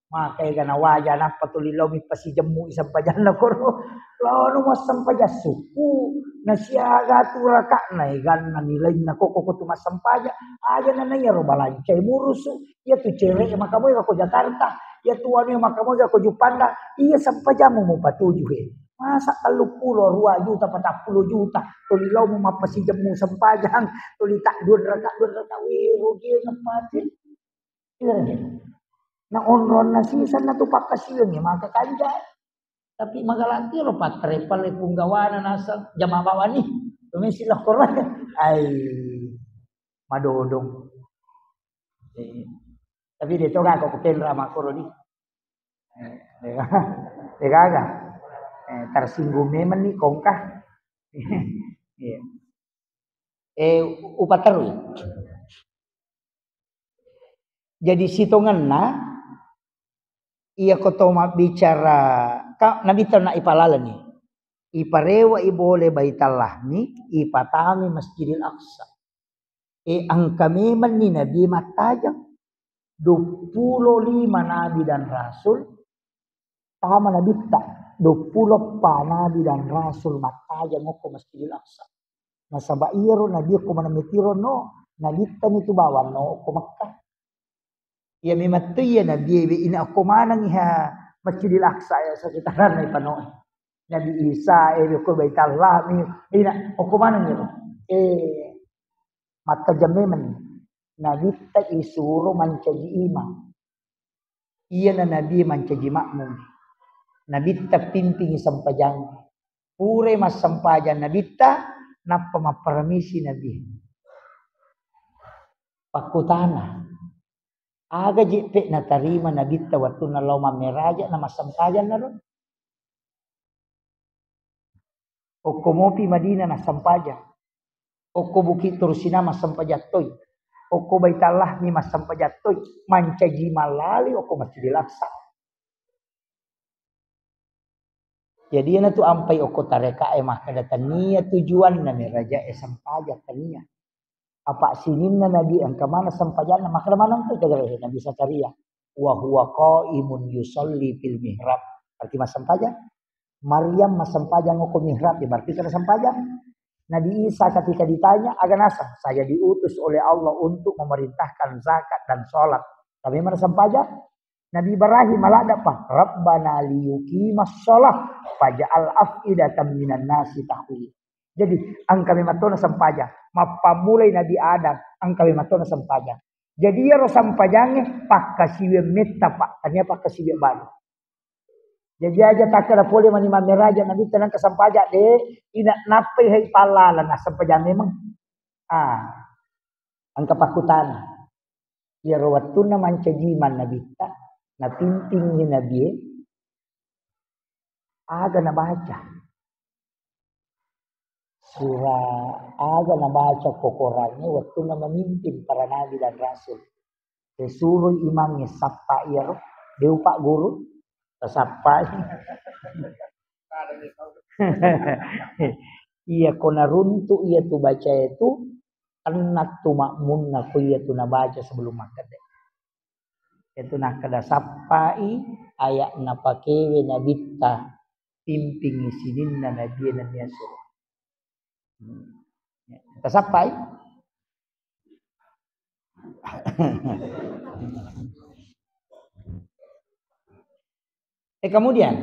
Maka ega nawaja nappa tuli lao mi pasijemmu i sempajanna koro. Lao nu massempajang sukku. Nasiaga tu raka'na eganna nilainna koko ko tu massempajang. Aja na naiya ro balancai murusu. Iya tu cere maka moga ko Jakarta. Iya tu anu maka moga ko Juppandang. Iya sempajammu mupatuju he. Masa telluppulo, dua juta, patappulo juta, tuli lao mu mappasijemmu sempajang, tuli tak dua raka, dua raka, wero dia ngepati. Iya, iya. Na onronna siseng na tu pakkasiwiang, maka kanja. Tapi magalaki lo patrepal punggawana naseng jama bawani. Tumisi lo korona. Ai, madodong. Eh, tapi de toga ko kenra makkoro ni. Eh, de gaga. Eh, tersinggung memang ni kongka. Iya. Eh, upaterui. Jadi sitongenna, iya ko to mabbicara, ka, Nabitta na ipalaleni. Iparewa i bole Baitallahmi, ipatami Masjidil Aqsa. E, engka memenni Nabi mattajeng. Duappulo lima nabi dan rasul, tama Nabitta. Duappulo eppa nabi dan rasul mattajeng okko Masjidil Aqsa. Nasaba iyaro Nabi okko maneng metiro no, Nabitta mitu bawang no okko Mekkah. Iya memang tu iya Nabi ewe ina okko maneng iha Masjidil Aqsa ya sekitaran na ipanoe. Nabi Isa ewe okko Baitallahmi ina okko maneng iyaro. Eh, mattajeng memang Nabitta isuro mancaji imang. Iyana Nabi mancaji makmum. Nabitta pimpingi sempajang. Pure massempajang Nabitta, nappa mapparamisi Nabi. Pakkutana, aga jeppe natarima Nabitta wettunna lao mammeraja na massempajang naro? Okko mopi Madinah nassempajang. Okko Bukit Tursina massempajang toi. Okko Baitallahmi massempajang toi. Mancaji mallali okko Masjidil Aqsa. Jadi iyana tu ampai okko tareka e makkeda tania tujuanna meraja e sempajang tania. Apa sininna Nabi engka mana sempajanna, makkeda maneng tu jagare Nabi Zakaria. Wa huwa qaimun yusalli fil mihrab. Berarti massempajang. Maryam massempajang okko mihrab, ya berarti kada sempajang. Nabi Isa ketika ditanya, aga naseng, saya diutus oleh Allah untuk memerintahkan zakat dan sholat. Tapi mana sempajang? Nabi Ibrahim maladda pa, Rabbana liyuqimas sholah, faj'al af'idatan minan nasi tahwi. Jadi, engka memang tona sempajang. Mappammulai Nabi Adam, engka memang tona sempajang. Jadi, iyaro sempajangnge pakkasiwiang metta, Pak. Tania pakkasiwiang balu. Jadi, aja takkeda pole mani mammeraja Nabitta nengka sempajang, de, ina nappai hai pallalang, nah, sempajang memang. Ah, engka pakkutana. Iyaro wettunna mancaji imang Nabitta, napimpingi Nabie, aga nabaca? Sura aga nabaca ko Korangnge wettunna memimpin para nabi dan rasul? Risuroi imangnge sappa iyaro, de upagguru, tasappai. Iya, ko naruntu iya tu bacae tu, tenna tu makmunna ko iya tu nabaca sebelum makkeda. Itu nakkeda sappai ayat napakewe Nabitta, pimpingi sininna nabie nennia suruh. Hmm. Tasappai? Eh, kemudian,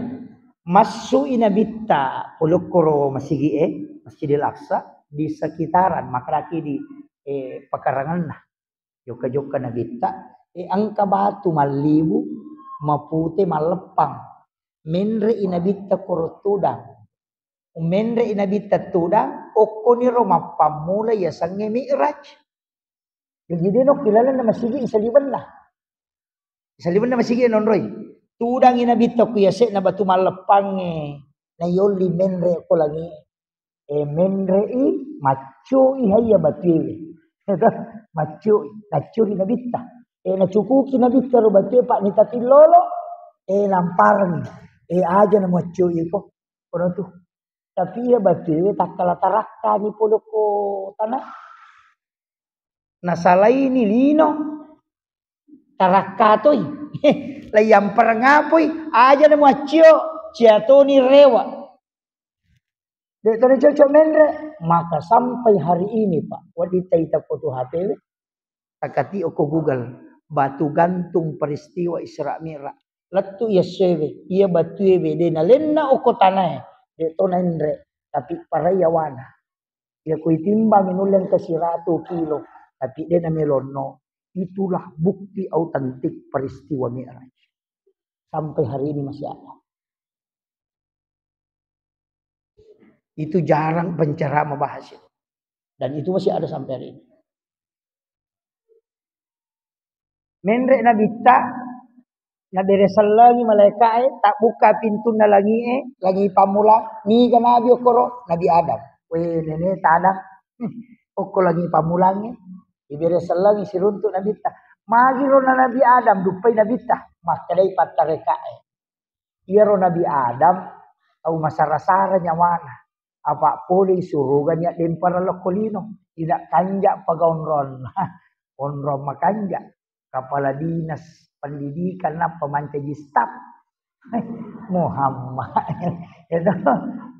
massu'i Nabitta polokkoro masigi'e, Masjidil Aqsa, di sekitaran, makkadaki di, eh, pekaranganna. Jokka-jokka Nabitta, eh, engka batu mallibu, mapute, malleppang. Menre'i Nabitta koro tudang. Menre'i Nabitta tudang, okkoniro mappammula yasengnge Mi'raj. Jaji de nokki lalenna masigi isaliwenna. Saliwenna masigi nonroi. Tudangi Nabitta ku yase'na batu malleppangnge, nayolli menre ko langi. E, menre'i, maccoi haiya batuewe. Maccoi, naccuri Nabitta. E, nacukuki Nabitta ro batue, Pak, nitatin lolo. E, namparengi. E, aja na maccoi ko. Kono tu. Tapi iya batuewe takkala tarakkani pole ko tana. Nasalaini lino, tarakka toi. Laiyampareng apoi, aja na muaccio, ciatoni rewa. De' tona cocok menre, maka sampai hari ini, Pak, wedding taita foto H P we, takati oko Google, batu gantung peristiwa Isra Mi'raj. Lettu iya essoewe, iya batuewe, de' nalenna oko tanae, de' to naenre, tapi parai yawana. Iya ko itimbang nulle engka siratu kilo, tapi de' namelonno. Itulah bukti autentik peristiwa Mi'raj. Sampai hari ini masih ada. Itu jarang penceramah bahas itu. Dan itu masih ada sampai hari ini. Menre' Nabitta, nabere sellengi malaika'e, tabbukka pintunna langi'e, langi pammulang, niga nabi okkoro? Nabi Adam. We, nene tadang. Hmm, okko langi pammulangnge, ibere sellengi siruntu' Nabitta. Magiro na Nabi Adam, duppai Nabitta. Makkedai pattareka'e. Iyaro Nabi Adam, tau masara-sara nyawana. Apa' pole suruga nia' dempara lokko lino. Ina kanja' pagaonronna. Onrong makanja'. Kepala dinas pendidikan nappa mancaji staf. Muhammad. Itu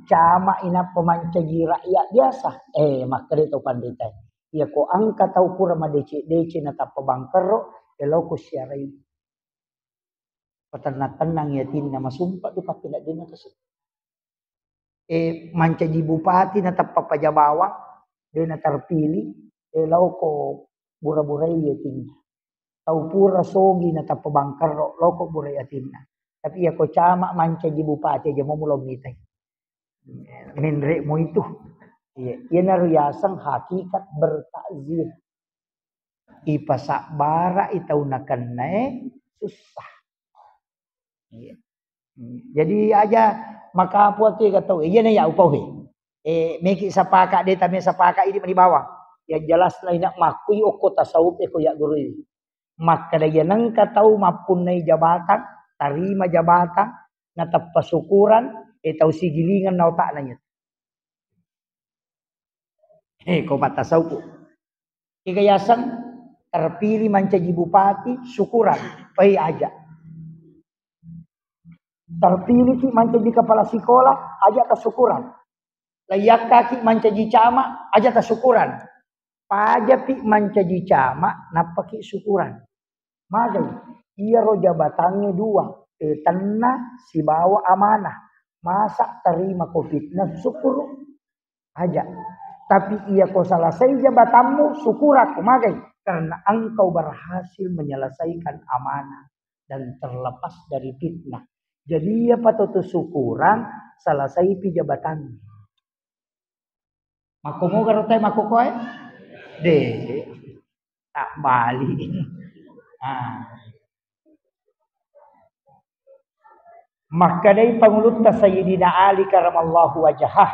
camat inappa mancaji rakyat biasa. Eh, makkeda to panrita. Iya ko engka tau pura madeceng-deceng natappa bangkerro, eloko siarai. Patenna-tennang yatinna, masumpa tu pappeneddinna kasi. Eh, mancaji bupati natappa pajabawang, de' naterpilih, eh, laoko bura-burai yatinna. Tau pura sogi natappa bangkerro, laoko burai yatinna. Tapi iya ko camat mancaji bupati aja mau mulo mitai. Menre' mo itu. Iya, iyanaro yaseng hakikat bertakzir. Ipasabbara'i tau nakennae sussa. Iya. Hmm. Jadi aja makapu atu ega tau. Iya na ya upau he. Eh, meki sapaka de' tame sapaka idi mani bawang. Ya jelas na ina makkui okko tasawuf eko ya gurui. Makkeda iya nengka tau mappunnai jabatan, tarima jabatan, natappa syukuran, eh, tau sigilingan na otakna iya. Eh, ko pattasauku. Ega yaseng terpilih mancaji bupati, syukuran. Pai aja. Terpilih ki mancaji kepala sekolah, aja kesyukuran. Layakkaki mancaji camat, aja kesyukuran. Pajapi mancaji camat, nappaki syukuran. Magai, iyaro jabatangnge dua, petenna sibawa amanah. Masa tarima ko fitnah, syukuru. Aja. Tapi iya ko selesai jabatanmu, syukurakko magai. Karena engkau berhasil menyelesaikan amanah dan terlepas dari fitnah. Jadi iya patoto syukuran, selesai pi jabatanmu. Makko moga ro tae makko koe? De. Tak bali. Ah. Makkedai pangulutta Sayyidina Ali karamallahu wajhah,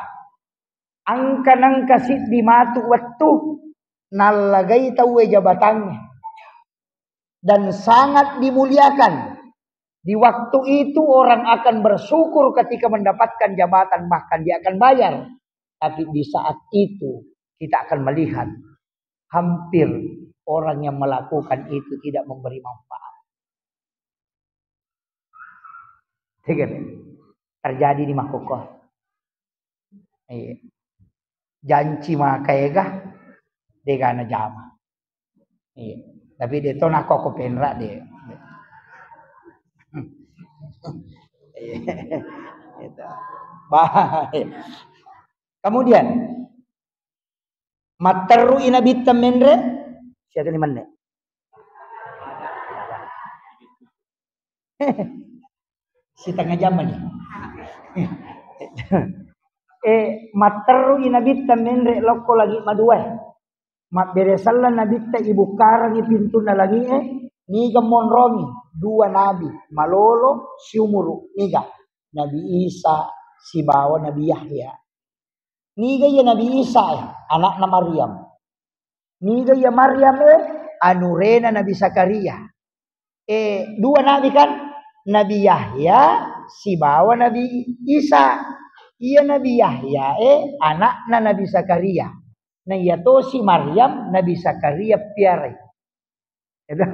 engka nengka siddi matu wettu nallagai tauwe jabatangnge dan sangat dimuliakan. Di waktu itu orang akan bersyukur ketika mendapatkan jabatan, bahkan dia akan bayar. Tapi di saat itu kita akan melihat hampir orang yang melakukan itu tidak memberi manfaat. Tega deh. Terjadi di makkokko. Iya. Janci makaega, dega na jama. Iya. Tapi de to nakko ko penra de. Iya. Gitu. Bah. Kemudian, matterru i Nabitta menre, siaga ni menne. Setengah jam ni. Eh, matterru i Nabitta menre lokko langi maduae. Mabbere selleng Nabitta ibukkarangi pintunna langi'e, niga monrongi dua nabi malolo siumuru, niga Nabi Isa sibawa Nabi Yahya. Niga iya Nabi Isa e, anakna Maryam. Niga iya Maryam e, anurena Nabi Zakaria. Eh, dua nabi kan? Nabi Yahya sibawa Nabi Isa. Iya Nabi Yahya e, anakna Nabi Zakaria. Na iya tosi Maryam, Nabi Zakaria piarai. Gitu.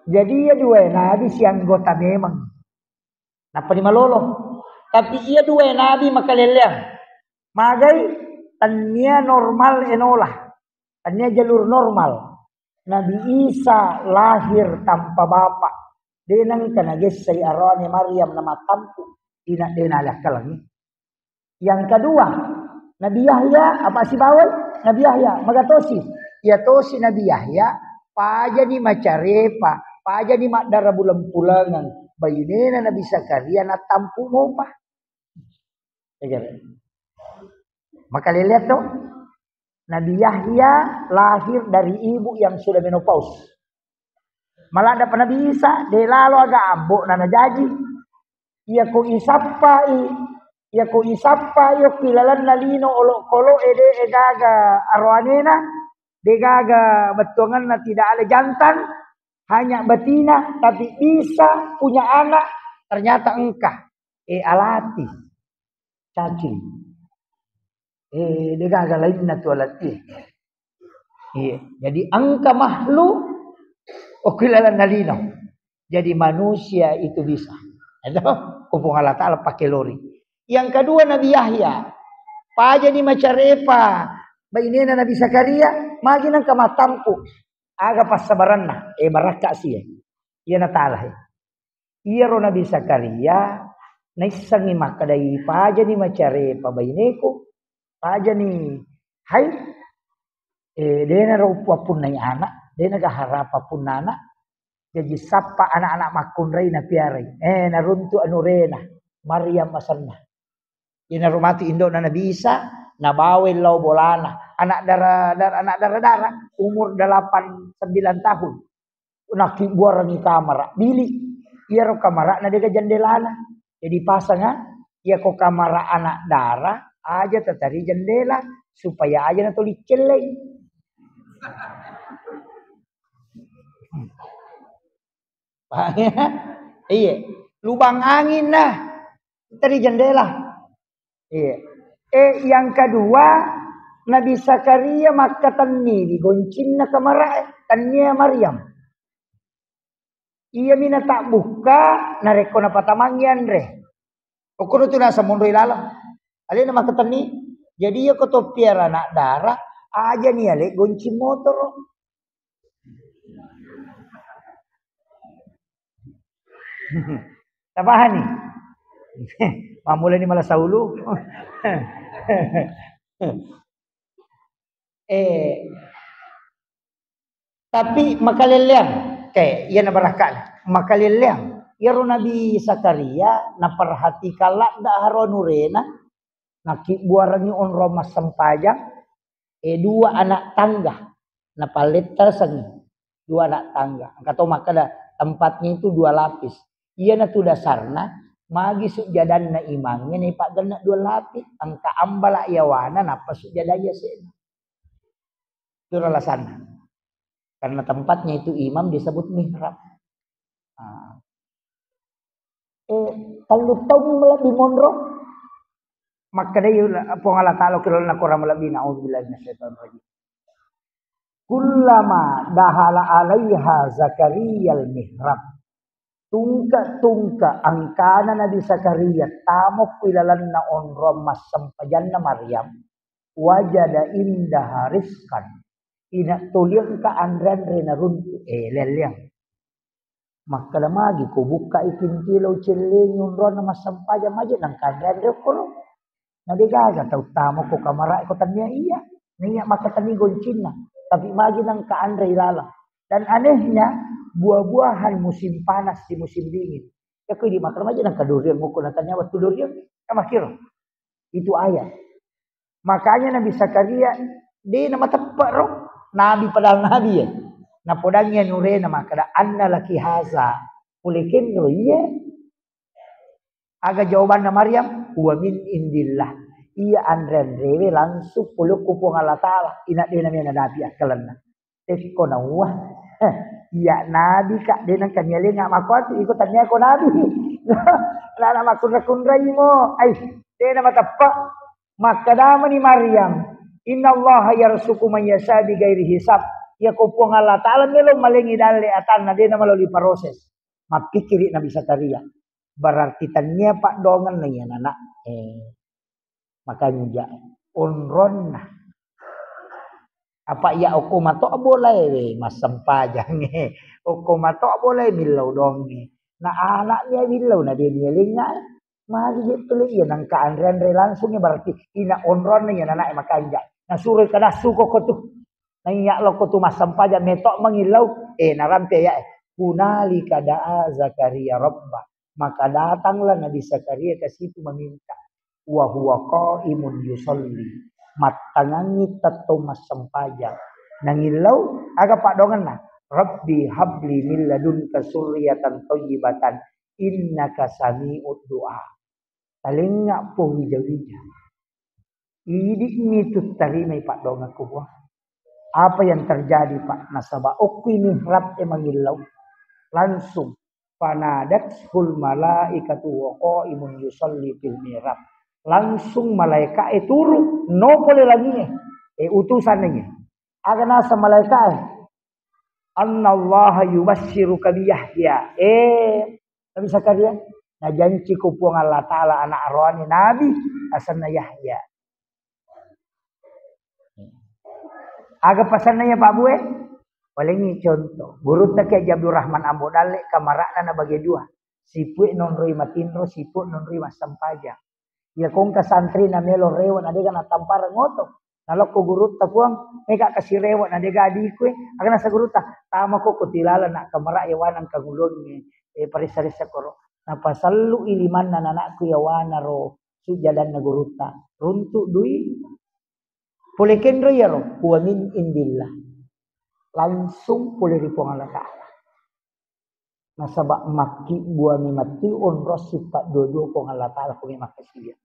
Jadi iya dua nabi sianggota memang. Nappa ni malolo. Tapi iya dua nabi makaleleang. Magai, tania normal enola. Tania jalur normal. Nabi Isa lahir tanpa bapak. De nengka nagessai aroane Maryam namattampu. Ina de nalakkalangi. Yang kedua, Nabi Yahya, apa sibawai? Nabi Yahya, magatosi. Iya tosi Nabi Yahya, pajani macarepa, pajani maddara buleng-pulengeng. Bainena Nabi Zakaria natampu mopa. Egere. Maka leleat to. Nabi Yahya lahir dari ibu yang sudah menopause. Maladda pa Nabi Isa, de lalo aga ambo na najaji. Iyako isappai, iyako isappai okki lalenna lino olokolo e de gaga aroanena, de gaga bettuangenna tidak ada jantan, hanya betina, tapi bisa punya anak, ternyata engka. E alati. Cacing. Eh, de gaga lainna tu alati. Iya, jadi engka makhluk okki lalenna lino. Jadi manusia itu bisa. Itu, ko Puang Allah Ta'ala pakai lori. Yang kedua Nabi Yahya. Pajani macarepa bainena Nabi Zakaria, magi nengka matampu. Aga passabaranna, eh, barakka sie. Iya na ta'ala, eh. Iyaro Nabi Zakaria naissengngi makkedai, "Pajani macarepa baineku, pajani hai, eh, denaro upappunnai anak, denaga harapa punnana, jaji sappa anak-anak makkunrai napiarai." Eh, naruntu anurena, Maryam asenna. Inaro matu indo'na Nabi Isa, nabawa lao bolana, anak dara-, dara-, anak dara-dara, umur delapan sembilan tahun. Nakibbuarangi kamara, bilik. Iyaro kamara'na dega jendelana. Jadi pasanga, iyako kamara anak dara, aja tatari jendela, supaya aja natoli celleng. Paham ya? Iya. Lubang angin nah. Teri jendela. Iya. Eh, yang kedua, Nabi Zakaria makkatenni di goncinna kamara, eh, tennia Maryam. Iya mina tak buka, narekko napatamangi anre. Okkono tu nasa monroi laleng. Alena makkatenni. Jadi iya ko toppiara anak dara, aja ni ale goncing motoro. Tapahani? Mammulani malasa ulu. Eh, tapi makalelleang, kayak iya na barakka'na. Makalelleang. Iyaro Nabi Zakaria naperhatikan ladda haro anurena, nakibbuarangi onrong massempajang, eh, dua anak tangga napallettasengi, dua anak tangga. Engka to makkeda tempatnya itu dua lapis. Iyana tu dasarna, magi sujjadanna imangnge naipaggenna dua lapis, engka ambala yawana nappa sujjadai yase'na. Itu alasanna. Karena tempatnya itu imam disebut mihrab. Nah. Eh, tellu taung malebbi monro. Makkedai Puang Allah Ta'ala, kilalna Quran malebbi, naudzubillahi minasyaitonir rajim. Kullama dahala alaiha Zakariyal mihrab. Tungke-tungke engkana Nabi Zakaria tamo ku ilalenna onrong massempajanna Maryam, wajada indaha rizqan. Ina toliangka anre-anre naruntu, eh, lelleang. Makkeda magi ko bukkai pintu lo cellengi onronna massempajang maje nangka anre-anre okkoro. Na de gaga tau tamo ko kamara ko tania iya. Naiya makkatenni goncinna. Tapi magi nangka anre ilalang. Dan anehnya, buah-buahan musim panas di musim dingin. Ya ko di makkeda maje nangka durian, muko nangka nyawa tu durian, ya makkiro. Itu ayat. Makanya Nabi Zakaria, de na mateppe ro. Nabi padahal nabi ya. Napodangi anurena makkeda, "Anna laki haza." Pole kenro iya. Aga jawabanna Maryam? "Huwa min indillah." Iya anre-anrewe langsung pole ku Puang Allah Ta'ala. Ina de na mena nabi akkalenna. Tekko nauwa. Iya nabi ka, de nangka nialenga makkuatu, iko tania ko nabi. Lana makkunra-kunrai mo. Ai, de na mateppe. Makkedamani Maryam, "Innallaha yarzuqu man yasha bighairi hisab." Iya ko Puang Allah Ta'ala melo malengi dalle atanna, de na maloli proses. Mappikiri Nabi Zakaria. Berarti tania paddoangenna iya nana. Eh, makanja onronna. Apa iya okko mato bolae we massempajang e. Okko mato bolae millau donge. Na anaknya millau na de nialenga. Magi je tuli iya nangka anre-anre langsung ya berarti ina onronna ya nanae makanja. Nasuro kada suko ko tu. Naiya loko tu massempajang metok mangillau. Eh, narampe ya eh. Hunalika da'a Zakaria rabba. Maka datanglah Nabi Zakaria ke situ meminta. Wa huwa qaimun yusalli. Mattangangi tetto massempajang. Nangillau aga padongenna. Rabbi habli min ladunka surriyatan thayyibatan innaka sami'ud du'a. Talengnga po wija-wija. Idi'mi tu tarimai paddoangekku, Puang. Apa yang terjadi, Pak? Nasaba okku ini mihrab e mangillau. Langsung. Fanadathul malaikatu wa qaimun yusalli fil mihrab. Langsung malaika e turu, no pole langie. E, utusan e. Aga nasa malaika e? Annallaha yubassiruka bi Yahya. Eh, Nabi Zakaria, najanciko Puang Allah Ta'ala anak aroane Nabi, asenna Yahya. Aga pasenna ya Pak Bue? Palingi contoh. Gurutta Kiai Haji Abdul Rahman Ambo Dalle, kamara'na nabage dua. Sipue nonroi matinro, sipue nonroi massempajang. Iya kongka santri na melo rewe na dega na tampareng oto. Nalokko gurutta, Puang, mega kasi rewe na dega adikue. Aga nasa gurutta, tamako ko tilala na kamara e wanang kangulongnge, eh, paressa-ressa koro. Napasallu i limanna nanakku yawana ro sujjadanna gurutta. Runtu dui. Pole kenro iyaro, wa min indillah. Langsung pole ri Puang Allah Ta'ala. Nasaba makkibbuami matti onro sippa dua-dua Puang Allah Ta'ala ko makkasiwiang.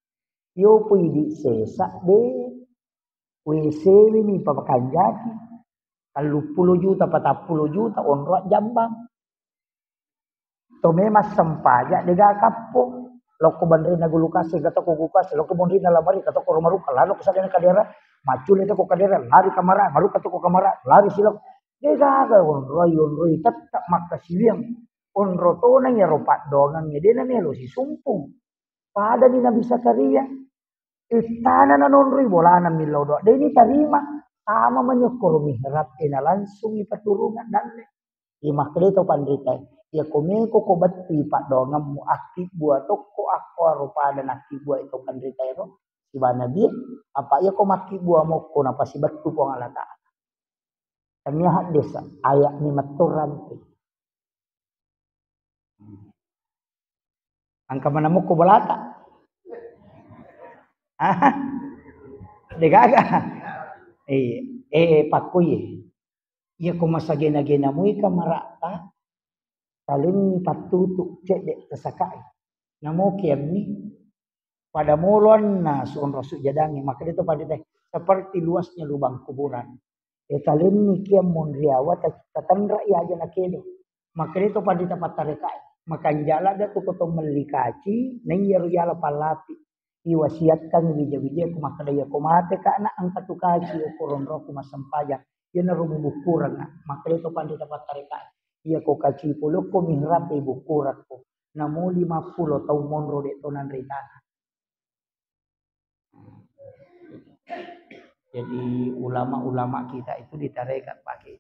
Yo po idi sesa de, W C mi papakanjaki. Telluppulo juta, patappulo juta onro jambang. To memang sempajang dega kappo. Lokko banrina gulukase, gatoko gulukase, lokko banrina lamari, gatoko rumaruka, lalo ko sadena kadera, maccule toko kadera, lari kamara, maruka toko kamara, lari silok. Degaga onroi, onroi tetap makkasiwiang. Onro tona iyaro paddoangengnge de namelo sisumpung. Padani Nabi Zakaria. Ittana nanonroi bolana millau doa. De nitarima. Tama manyokkoro mihrab e na langsung ipaturungang dalle. Iya makkeda to panrita, iya ko meko ko bettui paddoangemmu, akkibbua tokko akko aro pada nakkibbua to panrita ero siba nabi, apa iya ko makkibbua mokko napasibettu Puang Allah Ta'ala. Tania haddesa, ayat ni metto rampe. Engka manamukku bolata. Ah, degaga. Eh, eh, pakkuye. Iya ko masagena-gena mui kamara'ta, paling pattutu cedde tasakai. Namo kiammi, pada moloanna suonro sujjadangnge, makkeda to panrita, seperti luasnya lubang kuburan. E talenni kia monriawa ta-, tatanra i aja nakedo. Makkeda to panrita pattarekae, makanjala da tu koto melli kaci, naiya ru yala pallapi. Iwasiatkan wija-wija ku makkeda iya ko mate ka na engka tu kaci okko ronroku massempajang. Iyanaro mubukkureng na. Makkeda to panrita pattarekae. Iya ko kaci polokko mihrab e bukkurakko. Namo lima puluh taung monro de to nanre tanah. Jadi ulama-ulama kita itu di tarekat pakai.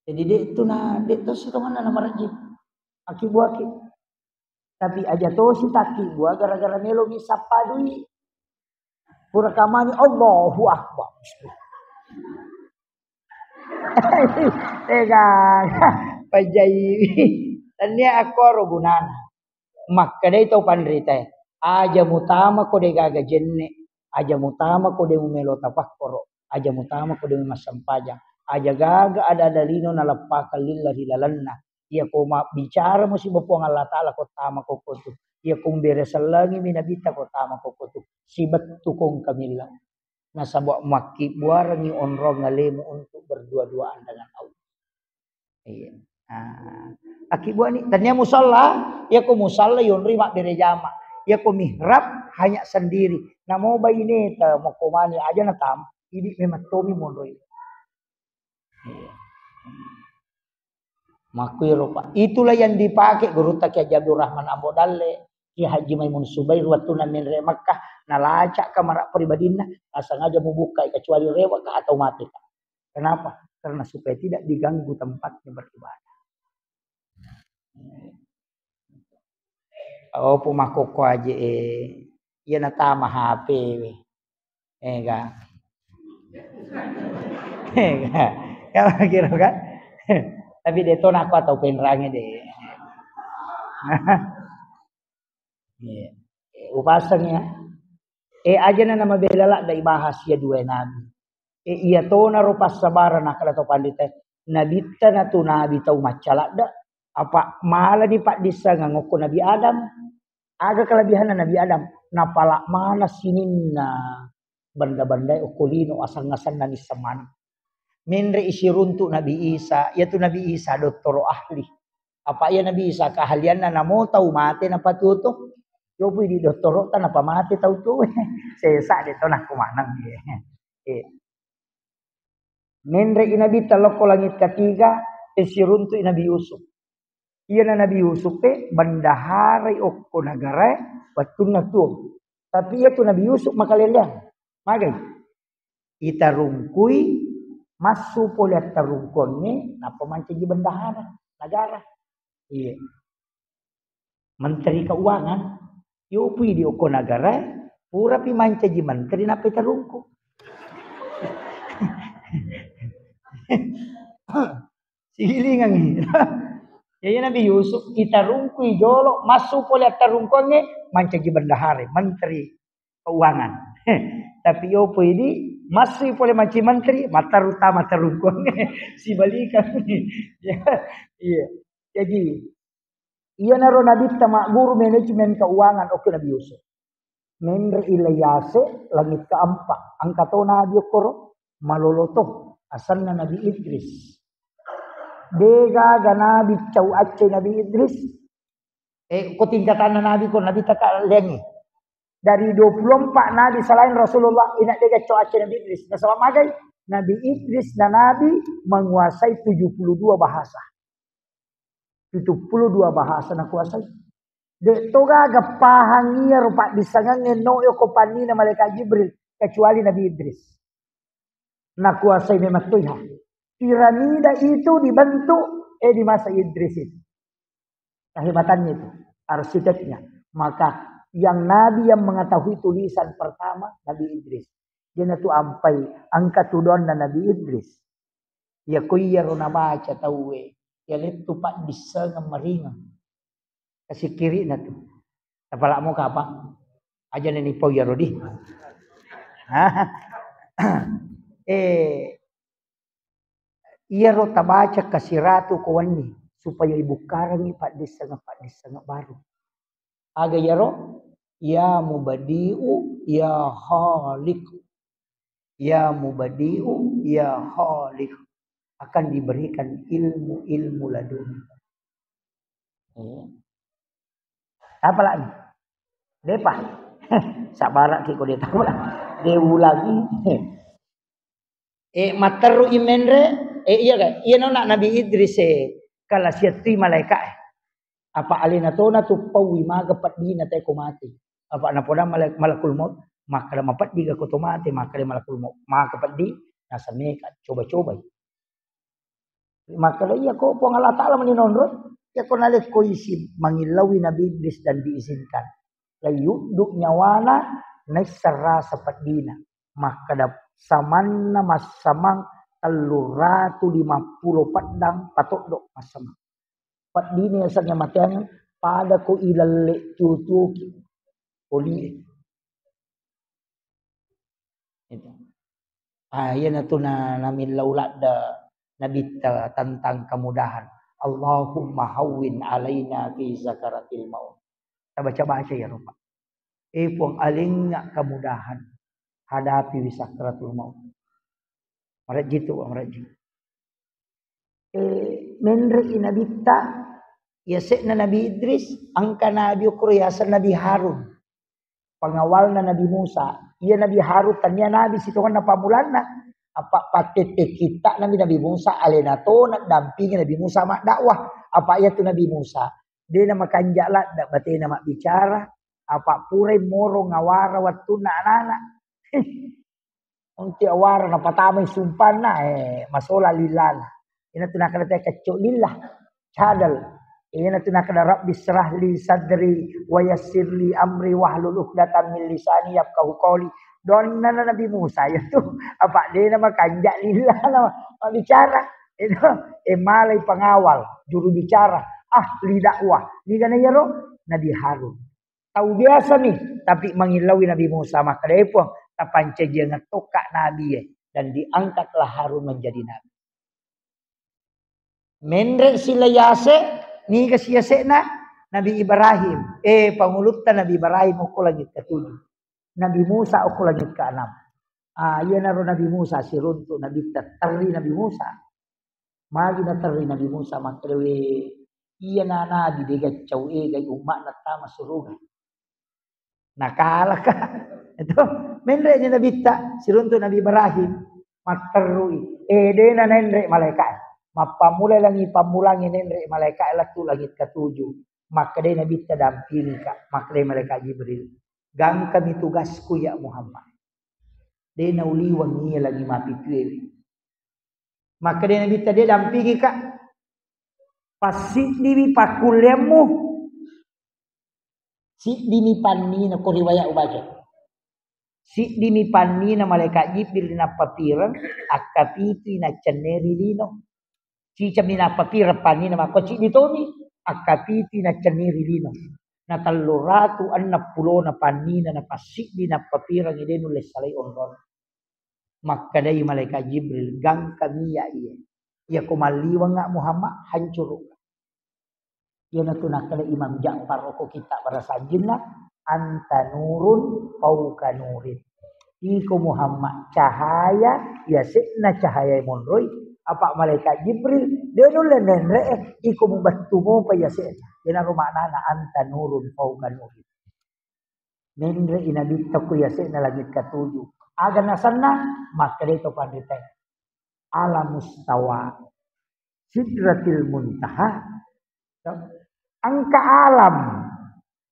Jadi de tu na, de tu setengah na marji. Aki buaki. Tapi aja tosi taki bua gara-gara melo mi sappa dui. Pura kamani Allahu Akbar. Tega. Pajai. Tania akkoro gunana. Makkedai tau panritae, aja mutama ko degaga jenne, aja mutama ko de mumelo tapakkoro, aja mutama ko de massempajang, aja gaga ada-ada lino naleppakang lilla ri lalenna. Iya ko mabbicara musiba Puang Allah Ta'ala ko tama ko kotu. Iya ko mbere sellengi mi nabitta ko tama ko kotu. Sibettu kong kamilla. Nasaba makkibbuarengngi onrong alemu untuk berdua-duaan dengan Allah. Iya. Nah, akibbuani, tania musalla, iya ko musalla yonri mabbere jama. Iya ko mihrab hanya sendiri. Namo baineta mokko mani aja natam, idi memang tomi monroi. Iya. Makkuiro, Pak. Itulah yang dipakai Gurutta Kiai Haji Abdul Rahman Ambo Dalle, Kiai Haji Maimun Subair, waktu na menre Makkah, nalacak kamar pribadinna, asang aja mubuka, kecuali rewaka atau mati, Pak. Kenapa? Karena supaya tidak diganggu tempatnya beribadah. Opo makkokko aje, eh, iya natama H P we. Ega. Ega. Kamu kira kan? Tapi de to nakko atau penrangi de. Iya. Eh, upaseng ya. Eh, ajana nama bela ladda ibahas ya dua nabi. Eh, iya tona ro passabarang nakkeda to pandita. Nabitta na tu nabi tau macca ladda. Apa mala di paddissengeng okko Nabi Adam. Aga kelebihanna Nabi Adam? Napala mana sininna benda-benda okko lino aseng-asenna nisseng maneng. Menre isiruntuk Nabi Isa, yaitu Nabi Isa dottoro ahli. Apa iya Nabi Isa keahlianna namo tau mate napatuo to. Jopui di dottoro ta napa mate tau to. Sesa de to nakko maneng. Eh. Menre i Nabi telokko langit ketiga, eh, siruntuk i Nabi Yusuf. Iyana Nabi Yusuf e bendaharai okko nagarae wettunna tuo. Tapi iya tu Nabi Yusuf makaleleang. Magai? Itarungkui, massu pole attarungkuangnge, nappa mancaji bendahara negara. Iya. Menteri Keuangan, yopui di okko negara, purapi mancaji menteri nappa itarungku. Sigilingangngi. Ya, iya Nabi Yusuf, itarungkui jolo, massu pole attarungkuangnge, mancaji bendahara, menteri keuangan. Tapi yopo idi, massu pole mancaji menteri, matarutama tarungkuangnge. Sibalikang. Ya, iya. Jadi, iyanaro nabitta magguru manajemen keuangan okko Nabi Yusuf. Menre i lai ase langit keempat, engka to nabi okkoro, malolo to, asenna Nabi Idris. Degaga nabi cau acce Nabi Idris. Eh, ko tingkatanna nabi ko nabi taka lengi. Dari dua puluh empat nabi selain Rasulullah, ina dega cau acce Nabi Idris. Nasaba magai? Nabi Idris na nabi menguasai tujuh puluh dua bahasa. Pitu puluh dua bahasa nakuasai. De to gaga pahang iyaro paddissengengnge no yoko pannina malaikat Jibril, kecuali Nabi Idris. Nakuasai memang toiha. Piramida itu dibentuk, eh, di masa Idris itu. Kehebatannya itu, arsiteknya. Maka yang nabi yang mengetahui tulisan pertama, Nabi Idris. Dia tu ampai angka tudonna Nabi Idris. Ya ko iyaro nabaca tauwe, ya lettu paddissengeng maringeng. Kasikkiri'na tu. Tapala'mo kapang? Aja neni pau iyaro di. Eh, iyaro tabaca kasiratu ko wenni, supaya ibukkarengngi paddissengeng-paddissengeng baru. Aga iyaro? Ya Mubadi'u, ya Khaliq. Ya Mubadi'u, ya Khaliq. Akan diberikan ilmu-ilmu laduni. Eh. Apa lagi? Depa. Sabara ki ko de tahu lah. De ulangi. Eh, matteru i menre, eh, iya ga? Iya nona Nabi Idris, eh, kala siattui malaika, eh. Apa alena tona tu paui maga peddina te ko mate. Apa napoda malak-, malakul maut, makkada mapeddi ga ko to mate, makkada malakul maut. Maka peddi, nasameka, coba-cobai. Makkeda, "Iya ko Puang Allah Ta'ala mani nonroi, iya ko nalekko isin." Mangillauwi Nabi Idris dan diizinkan. Layuddu nyawana, naisseng rasa peddina. Makkeda, "Samanna massamang tellu ratu lima pulo peddang patoddo massamang." Peddina yasengnge mateang pada ko ilelle tuo-tuoki. Olie. Itu. Ah, iyanatu na, namillau ladde Nabitta tentang kemudahan. "Allahumma hawwin alaina fi sakaratil maut." Tabaca-baca iyaro, Pak. Eh, Puang, alengnga kemudahan hadapi wi sakaratul maut. Marejji tu, Pak, marejji. Eh, menre'i Nabitta, yase'na Nabi Idris, engka nabi okoro yaseng Nabi Harun. Pengawalna Nabi Musa. Iya Nabi Harun tania nabi sitongenna pammulanna. Apa pattette kitta Nabi, Nabi Musa alena tona dampingi Nabi Musa maddakwah. Apa iyatu Nabi Musa, de namakanja ladde batena mabbicara, apa purai moro ngawara wettunna anana. Unti awara napatamai sumpanna, eh, masola lillana. Ina tu nakkeda te kecco lillah, cadel. Iyana tu nakkeda, "Rabbi israh li sadri wa yassir li amri wahlul uqdatam min lisani yafqahu qawli." Donna Nabi Musa ya tu, apa dena makanja lilla na bicara. Itu, eh, malai pengawal, juru bicara, ahli dakwah. Niga na yaro? Nabi Harun. Tau biasa mi, tapi mangillaui Nabi Musa, makkedai Puang, "Tapancajiang tokka nabi e, dan diangkatlah Harun menjadi nabi." Menre sila yase, niga si yase'na? Nabi Ibrahim. Eh, pangulutta Nabi Ibrahim okko langit ketujuh. Nabi Musa okko langit keenam. Ah, iyanaro Nabi Musa siruntu Nabitta, terri Nabi Musa. Magi naterri Nabi Musa, makkedae, "Iyana nabi de gaccau egai umma'na tama suruga." Nakalaka. Itu menre ni Nabitta, siruntu Nabi Ibrahim, matterrui. Eh, dena nenre malaika. Mappammula langi pammulangi nenre malaika lettu langit ketujuh. Makkedai Nabitta, "Dampingika." Makkedai malaikat Jibril, "Gangkami tugasku ya Muhammad." De nauliweng iya lagi mapitue. Makkedai Nabitta, "De dampingika. Passiddiwi pakkulleammu." Siddimi pannina ko riwayat ubaca. Siddimi pannina malaikat Jibril nappapireng, akkapitui naccenneri lino. Cicami nappapireng pannina makko ciddi tomi, akkapitui naccenneri lino. Na tellu ratu enneng pulona pannina napassiddi nappapireng de nulle salai onrong. Makkedai malaikat Jibril, "Gangkami ya iye. Iyako malliwengnga Muhammad, hancurukka." Iyanatu nakkeda Imam Ja'far okko kitab Barasajinna, "Anta nurun fauqa nurin." Iko Muhammad cahaya, yase'na cahaya monroi, apa malaikat Jibril, de nulle nenre, iko mubattu mopa yase'na. Iyanaro maknana anta nurun fauqa nurin. Menre i Nabitta ku yase'na langit ketujuh. Aga nasenna? Makkedai to panritae, "Alamustawa, Sidratil Muntaha." Engka alam.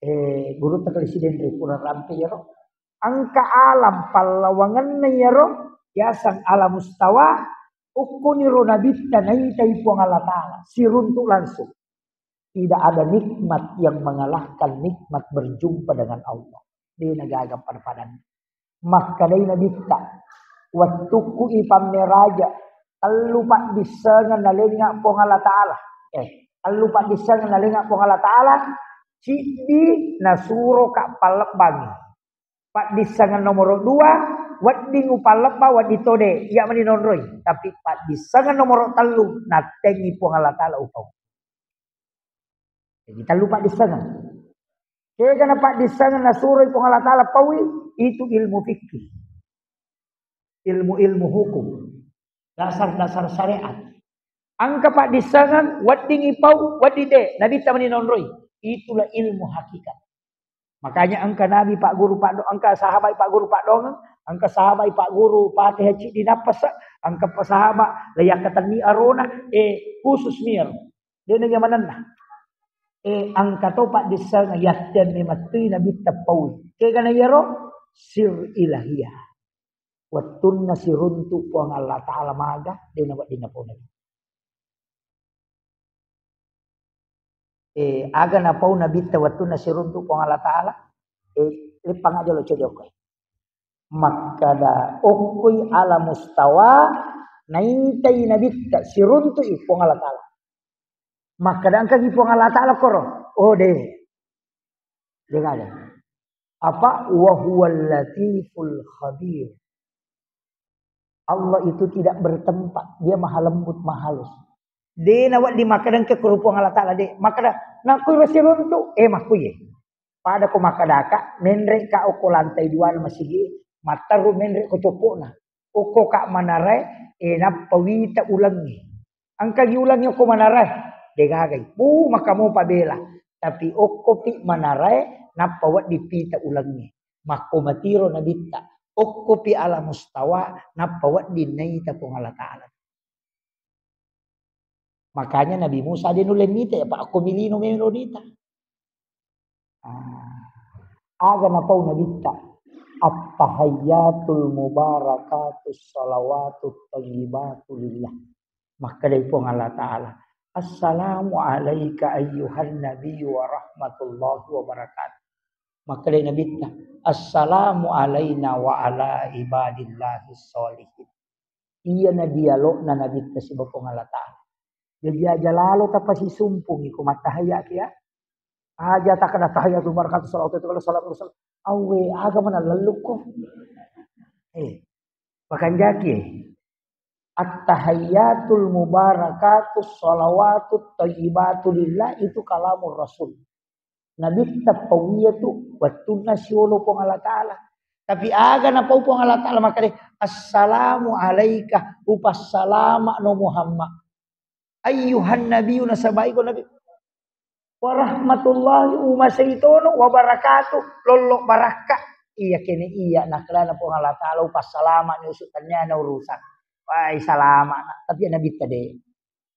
Eh, guru tekali sidenre pura rampe yaro. Engka alam pallawangenna yaro, yaseng Alamustawa, okkoniro Nabitta naitai Puang Allah Ta'ala, siruntuk langsung. Tidak ada nikmat yang mengalahkan nikmat berjumpa dengan Allah. De nagaga pada-padanna. Makkedai Nabitta, "Wettukku ipammeraja, tellu paddissengeng nalengnga Puang Allah Ta'ala." Eh, tellu paddissengeng nalengnga Puang Allah Ta'ala, ciddi nasuroka pallebbangi. Paddissengeng nomoro dua, wedding upallebba, wedding tode, iya mani nonroi. Tapi paddissengeng nomoro tellu, nattengi Puang Allah Ta'ala upau. Jadi tellu paddissengeng. Kegana paddissengeng nasuroi Puang Allah Ta'ala paui, itu ilmu fikih. Ilmu-ilmu hukum. Dasar-dasar syariat. Engka paddissengeng, wedding ipau, wedding de, Nabitta mani nonroi. Itulah ilmu hakikat. Makanya engka Nabi Pak Guru Pak Do-, engka sahabat Pak Guru Pak Dongeng, engka sahabat Pak Guru Fatihah ciddi nappasa, engka pa sahabat la yakkatenni arona, eh, khusus mir. Dena nyamananna. Eh, engka to paddissengeng, yattenne mettui Nabitta paui. Kegana yaro sir ilahiyah. Wettunna siruntuk Puang Allah Ta'ala maga, dena wedding napau Nabi. Eh, aga napau Nabitta wettunna siruntuk Puang Allah Ta'ala? Eh, leppang aja lo cede okkoe. Makkada okkoi Alamustawa, naintai Nabitta siruntuk i Puang Allah Ta'ala. Makkada engkagi Puang Allah Ta'ala koro? Oh, de. Dengar. Apa? "Wa huwal latiful khabir." Allah itu tidak bertempat, dia maha lembut, maha halus. De nawedding makkeda engka koro Puang Allah Ta'ala, de. Makkeda, "Nakku iro siruntu." Eh, makkuye. Pada ko makkedaka, menre ka okko lantai dua na masigi, matteru menre ko coppo'na. Okko ka manarae, eh, nappa wita ulengnge. Engkagi ulengnge okko manarae? Degagai. Bu, maka mopa bela. Tapi okkopi manarae, nappa wedding pita ulengnge. Makko matiro Nabitta. Okkopi Alamustawa, nappa wedding naita Puang Allah Ta'ala. Makanya Nabi Musa de nulle mita, apa okko milino melo nita. Ah. Aga napau Nabitta? At-tahiyyatul mubarakatus salawatut thayyibatu lillah. Makkedai Puang Allah Ta'ala, "Assalamu alaika ayyuhan nabiyyu wa rahmatullahi wa barakatuh." Makkedai Nabitta, "Assalamu alaina wa ala ibadillahis sholihin." Iyana dialogna Nabitta sibawa Puang Allah Ta'ala. Jaji aja lalo tapasisumpungi ko mattahayya ki ya. Aja takkeda tahiyatul barakatuh salawat itu kalau salam Rasul. Awe, aga mana lellukko. Eh, pakanjaki, eh. At-tahiyyatul mubarakatus shalawatut thayyibatu lillah itu kalamur Rasul. Nabitta pauiya tu wettunna siolo Puang Allah Ta'ala. Tapi aga napau Puang Allah Ta'ala makkeda, "Assalamu alaika, upassalama no Muhammad. Ayyuhan nabiyyu," nasaba iko Nabi. "Wa rahmatullahi," umasei tono, "wa barakatuh," lollo barakka. Iya kene iya, nakkedana Puang Allah Ta'ala, "Upassalama ni usuk tania na urusan." Wai salama na. Tapi Nabitta de.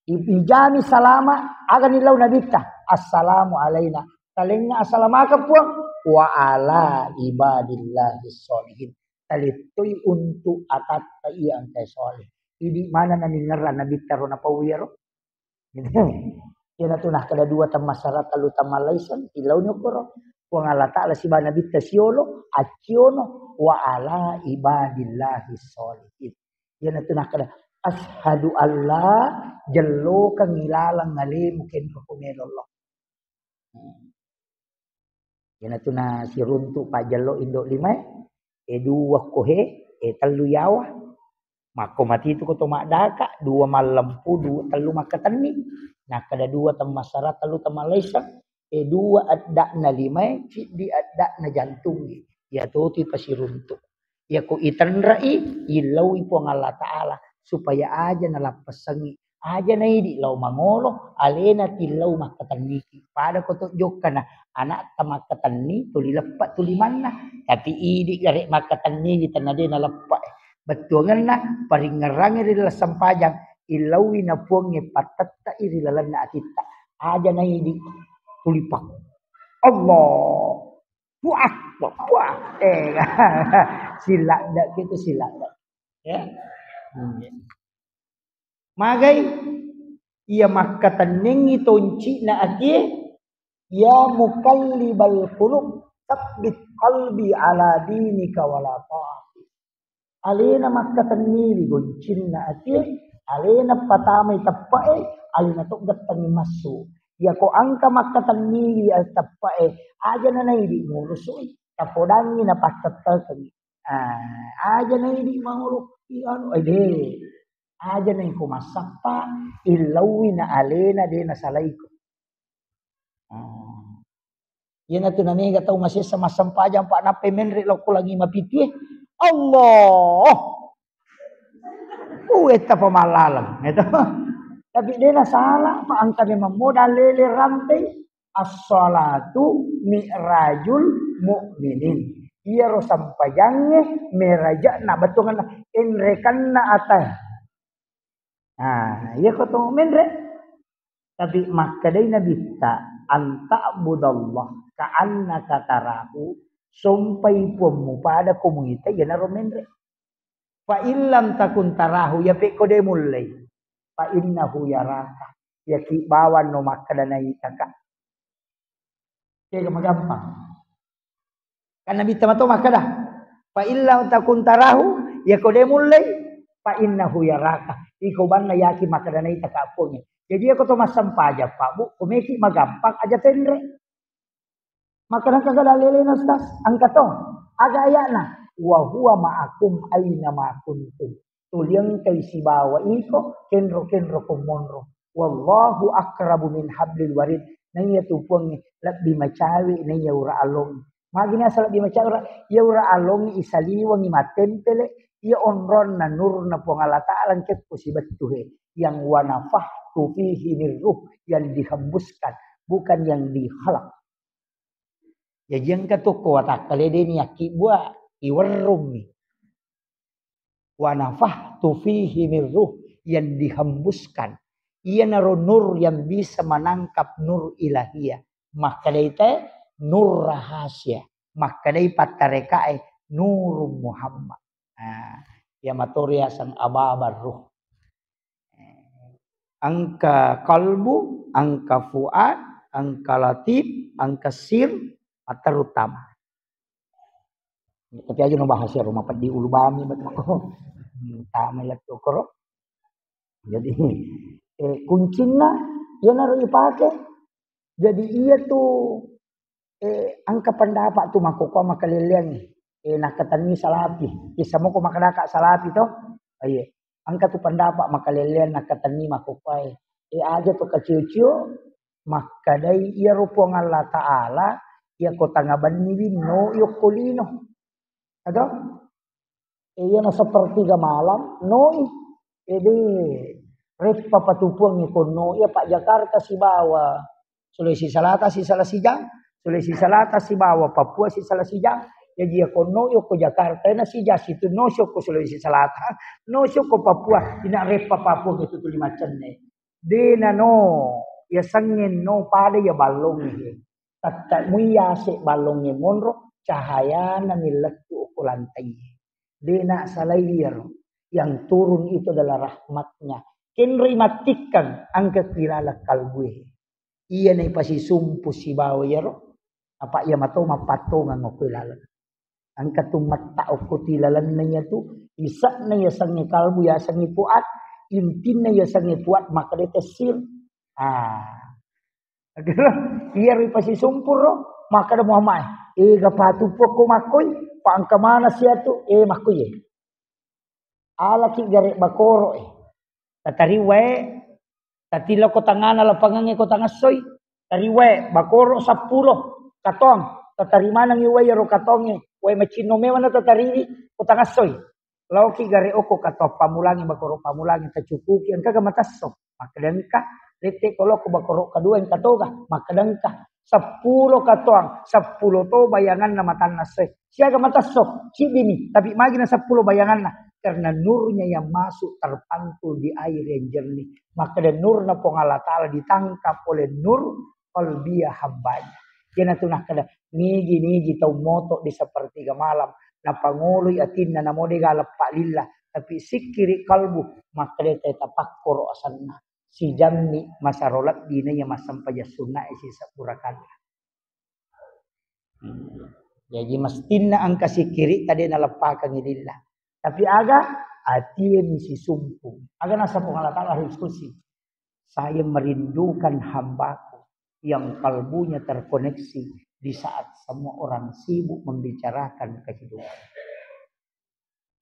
I-, ijami salama, aga ni lau Nabitta, "Assalamu alaina." Talengnga assalamaka Puang, "Wa ala ibadillahis sholihin." Talettoi untuk atatta iya engkae soleh. Idi mana naningerra Nabitta ro napau iyaro. Iyanatu nakkeda dua temmassara, tellu temmallaiseng, tillauni okkoro. Puang Allah Ta'ala siba Nabitta siolo, acciono, "Wa ala ibadillahis sholihin." Iyanatu nakkeda, "Asyhadu alla," jellokeng ilaleng alemu kenro ko melo Allah. Iyanatu nasiruntu pajjello indo limae, e dua kohe, e tellu yawa. Makko matitu ko to maddaka, dua mallempu, dua, tellu makkatenni. Nakkeda dua temmassara, tellu temmallaiseng, e dua eddakna limae, ciddi eddakna jantungnge. Iyatotu ipasiruntu. Iyako itenre'i, illaui Puang Allah Ta'ala supaya aja nalappessengngi, aja naidi lao mangolo, alena tillau makkatenniki. Pada ko to jokkana, anakta makkatenni, tuli leppa tuli manna. Tapi idi gare makkatenni, tenna de naleppa. Bettuangenna, paringngerangngi ri laleng sempajang, illaui na Puangnge pattette'i ri lalenna atitta. Aja naidi, tuli pak. Allah. Puah, puah, puah. Eh, siladda gitu, siladda. Ya. Hmm. Magai iya makkatenningngi tonci'na atie, "Ya muqallibal qulub, tsabbit qalbi ala dinika wala ta'atik." Alena makkatenniwi goncinna atie, alena patamai teppe'e, alena to gettengngi massu. Iyako engka makkatenniwi teppe'e, aja nanaidi murusui, tapodangngi napattettekengngi. Ah, aja naidi mangolo, i anu, ede. Aja naiko massappa, illauwi na alena de nasalaiko. Ah. Iyanatu namega tau masessa massempajang, Pak, nappai menre lao ko langi mapitue. Allah. Uwetta pamallaleng, gitu. Tapi de nasala, Pak, engka memang modal lele rampei. As-shalatu mi'rajul mu'minin. Iyaro sempajangnge meraja'na, bettuanna enrekanna atae. Nah, iya ko to menre. Tapi makkedai Nabitta, "An ta'budallah ka'annaka tarahu," sompai Puammu pada ko muita iyanaro menre. "Fa illam takun tarahu," iya pekko de mullei, "fa innahu yaraka," iyaki bawang no makkeda naitaka. Kega magampang. Kan Nabitta mato makkeda, "Fa illam takun tarahu," iyako de mullei, "fa innahu yaraka." Iko banna yaki makkeda naitaka Puangnge. Jadi iyako to massempajang, Pak, Bu, ko meki magampang aja tenre. Makkeda engka gala lelena, Ustaz? Engka to. Aga aya'na? "Wa huwa ma'akum aina ma kuntum." Tuli engkai sibawa iko, kenro-kenro ko monro. "Wallahu aqrabu min hablil warid." Naiya tu Puangnge lebbi macawe naiya ura along. Magi nasa lebbi macawe ura, iya ura along isaliwengi mattempele, iya onronna nurna Puang Allah Ta'ala engkekko sibettu he. Yang "Wa nafakhtu fihi min ruh," yang dihembuskan, bukan yang dikhalaq. Jaji engka tokko watakkale de niakkibbua, iwerrummi. "Wa nafakhtu fihi min ruh," yang dihembuskan. Iyanaro nur yang bisa menangkap nur ilahiyah. Makkedai te nur rahasia. Makkedai pattarekae nurung Muhammad. Nah, iya mato riaseng ababar ruh. Eh, engka kalbu, engka fuad, engka latif, engka sir, matteru tama. Tapi aja no bahas ya, rumah peddi ulu bami betul. Tama lettu koro. Jadi, eh, kuncinna iyanaro ipake. Jadi iya tu, eh, engka pendapat tu makkokkoe makalelleangngi. Eh, nakkatenni salapi. Kissa moko makkadaka salapi to. Aye. Engka tu pendapat makalelleang nakkatenni makkokkoe. Eh, aja to kacio-cio makkadai iyaro Puang Allah Ta'ala, iya ko tanga benni winno yokko lino. Atau? Eh, iyana sepertiga malam, noi. Ede, reppa patupuang ikonno, iya Pak Jakarta sibawa Sulawesi Selatan sisala sijang, Sulawesi Selatan sibawa Papua sisala sijang. Jaji iya konno yokko Jakarta, ena sijang situ, no syokko Sulawesi Selatan, no syokko Papua, ina reppa Papua ke tutu lima cenne. Dena no, iya sengnge no pada iya ballongnge. Tatta mui yase ballongnge monro, cahayana millettu ko lantai. Dena salai iyaro. Yang turun itu adalah rahmatnya. Kenroi mattikkang engka kilala kalbue. Iya na ipasisumpu sibawa iyaro. Apa iya mato mappattongang okko laleng. Engka tu metta okko ti lalenna iya tu, ise'na iya sengnge kalbu, iya sengnge fuad, intinna iya sengnge fuad, makkeda tessir. Ah. Iyaro ipasisumpuro, makkeda Muhammad, "Ega patupu ko makkoi, pa engka mana siatu, eh, makkoi, eh." Alaki gare bakoro, eh. Tatariwae, tatiloko tangana lapangangnge ko tangassoi. Tariwae, bakoro seppulo, katong. Tatarimanengi wae iyaro katongnge, wae macinno memang na tatariwi ko tangassoi. Laoki gare oko katong pamulangi, bakoro pamulangi, tacukuki, engkaga matesso. Makkeda engka, lette ko lokko bakoro kadua engka toga, makkeda engka. Seppulo katoang, seppulo to bayanganna matanna essoe. Siaga matesso, siddimi, tapi magi na seppulo bayanganna? Karena nurnya yang masuk terpantul di air yang jernih. Makkeda nurna Puang Allah Ta'ala ditangkap oleh nur qalbiyah hambanya. Iyanatu nakkeda, nigi-nigi tau moto di sepertiga malam, napangoloi atinna, namo dega leppa lillah, tapi sikkiri kalbu, makkeda te tapakkoro asenna. Sijammi masaro lebbi naiya massempajang sunnae sisebbu rakaat. Jaji mestinna engka sikkiri tadi naleppakangi lillah. Tapi aga atie misisumpung. Aga nasa Puang Allah Ta'ala diskusi. Saya merindukan hambaku yang kalbunya terkoneksi di saat semua orang sibuk membicarakan kehidupan.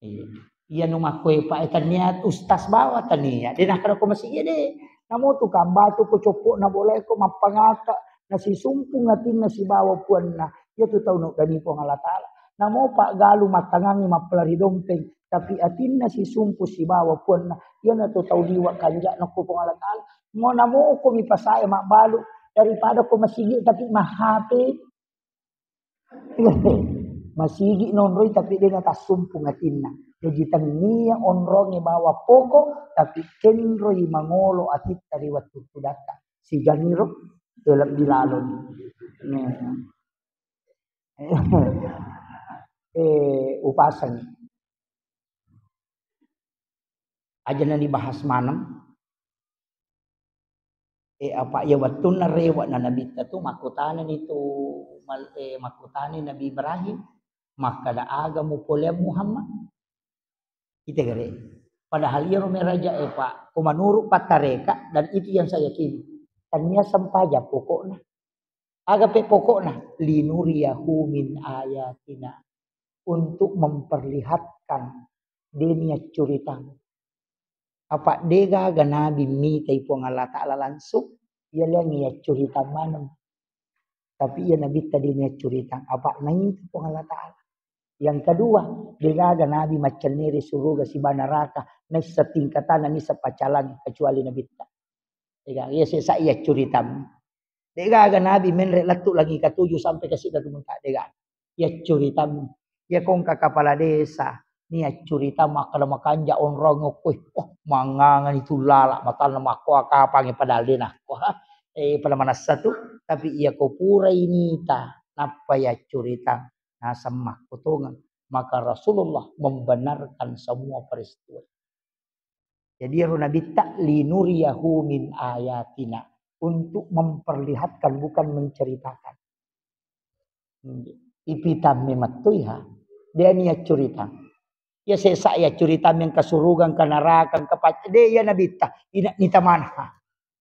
Iya. Iya nu makkoe pa, eh, tania ustaz bawa tania. De nakkeda ko masigi de. Namo tu kambatu ko coppo na bolae ko mappangata, nasisumpung atinna sibawa puanna. Iya tu tau no dani Puang Allah Ta'ala. Namo pa galu mattangangi mappelari dompeng, tapi atinna sisumpu sibawa puanna. Iyana tu tau liwa kanja'na ko Puang Allah Ta'ala. Mo namo ko mi pasae mabbalu daripada ko masigi tapi mahape. Masigi nonroi tapi de natassumpung atinna. Jaji tennia onrongnge bawa poko, tapi kenroi mangolo atitta ri wettu tudatta. Sijaniro, eh, lebbi laloni. Eh, eh, upasang. Aja na dibahas maneng. Eh, apa iya wettunna rewe'na Nabitta tu makkutanani tu mal-, eh, makkutani Nabi Ibrahim, makkeda, "Aga mupoleang Muhammad?" Ite gare. Padahal iyaro meraja e, Pak, ko menurut pattareka dan itu yang saya yakini. Tania sempaja pokokna. Aga pe pokokna, "Linuriyahu min ayatina," untuk memperlihatkan deni accuritang. Apa degaga nabi mitai Puang Allah Ta'ala langsung, iya leang iya accuritang maneng. Tapi iya nabitta deni accuritang, apa naita Puang Allah Ta'ala. Yang kedua, degaga nabi maccennere suruga siba neraka, naissa tingkatanna misa pacalang kecuali nabitta. Ega, iya sesa iya accuritang. Degaga nabi menre lettu langi katuju sampai ke situ tu mengka dega. Iya curitammu. Iya kongka kepala desa. Nia curita makkeda makanja onrong okkoe. Oh, mangangani tu lala matanna makkoa kapangi padahal dena. Wah, eh, pada manassa tu. Tapi iya ko pura inita. Nappa iya curita. Naseng makkotongeng. Maka Rasulullah membenarkan semua peristiwa. Jadi ero nabitta linuriyahu min ayatina, untuk memperlihatkan, bukan menceritakan. Ipitang memettui ha. Dia ni accurita. Ya sesa ya curita mengka suruga, engka neraka, engka pac-, de ya nabitta, ina nita manha.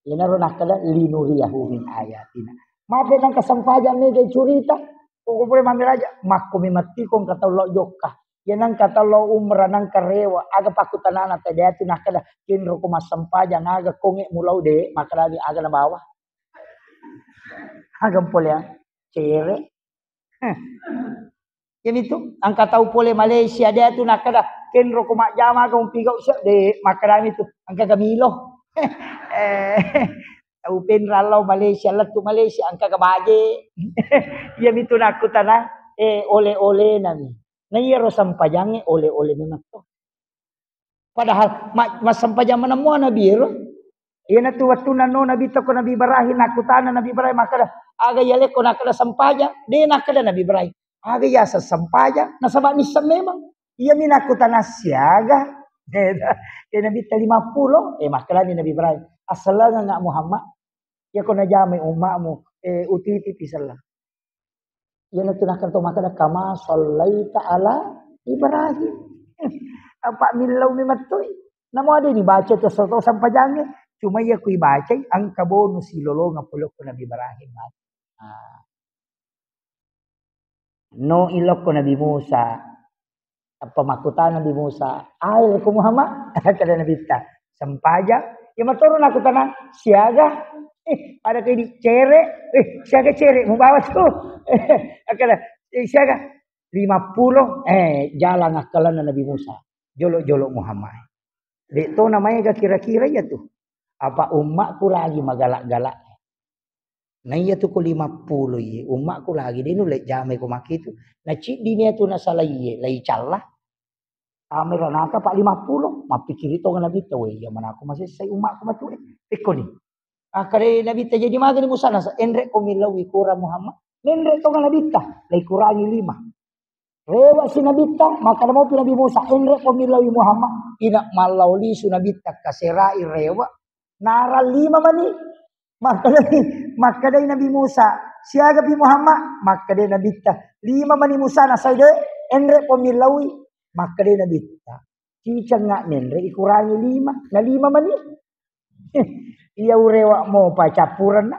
Inaro nakkeda linuriyahu min ayatina. Mape nangka sempajang mega curita. Koko pole mami raja, makko mi mettiko engka tau lo jokka. Ya nangka tau lo umrah, nangka rewa, aga pakkutanana tadi atu nakkeda, kenro ko massempajang, aga konge mulau de, makkeda aga nabawa. Aga pole ya, cere. Heh. Iyamitu, engka tau pole Malaysia, de atu nakkeda, kenro ko majjama aga umpigau sia, de, makkeda mitu, engka ga milo. Eh, tau penra lao Malaysia, lettu Malaysia, engka ga baje. Iyamitu nakkutana, eh, ole-ole nami. Na iyaro sempajangnge ole-ole memang to. Padahal ma-, massempajang maneng mua Nabi ero. Iyanatu wettunna no Nabi toko Nabi Ibrahim, nakkutana Nabi Ibrahim makkeda, aga yalekko nakkeda sempajang? De nakkeda Nabi Ibrahim, aga yaseng sempajang? Nasaba nisseng memang. Iyami nakkutana siaga. Eh, Nabi ta lima puluh, eh, makkedani Nabi Ibrahim, assalangeng nga Muhammad. Iyako najamai ummamu, eh, utitipi sellang. Iyanatu nakkeda to makkeda, "Kama shallaita ala Ibrahim." Apa millau mi mettoi. Namo ada ni baca to soto sampajangnge. Cuma iya kui bacai engka bonus silolonga polokko Nabi Ibrahim. Ah. No ilokko Nabi Musa. Apa makkutana Nabi Musa, "Ai ko Muhammad?" Kada Nabitta, "Sempajang." Iya matoro nakkutana, "Siaga?" Eh, pada ke di cere, eh, siaga cere, mubawa tu. Kada, eh, siaga? Lima puluh, eh, jalang akkalanna Nabi Musa. Jolo-jolo Muhammad. De to namaega kira-kira iya tu. Apa ummakku lagi magalak-galak. Na iya tu ko lima puluh iye, ummakku lagi de nulle jamai ko makkitu. Na ciddi nia tu nasala iye, lai calla. Amera naka pa lima puluh, mappikiri tong Nabitta, "Weh, iya manako masessai ummakku matu e." Pekkoni. Akkade Nabitta, "Jadi magani Musa?" Nasa, "Enre ko millau ikura Muhammad." Menre tong Nabitta, lai kurangi lima. Rewa si Nabitta, makkada mopi Nabi Musa, "Enre ko millau Muhammad." Ina mallau lisu Nabitta, kaserai rewa. Nara lima mani. Makkadai, makkadai Nabi Musa, "Siagapi Muhammad?" Makkadai Nabitta, "Lima mani Musa nasai de, enre ko millaui." Makkadai Nabitta, "Ciceng nga menre ikurangi lima, na lima mani." Iya urewa mopa cappurenna.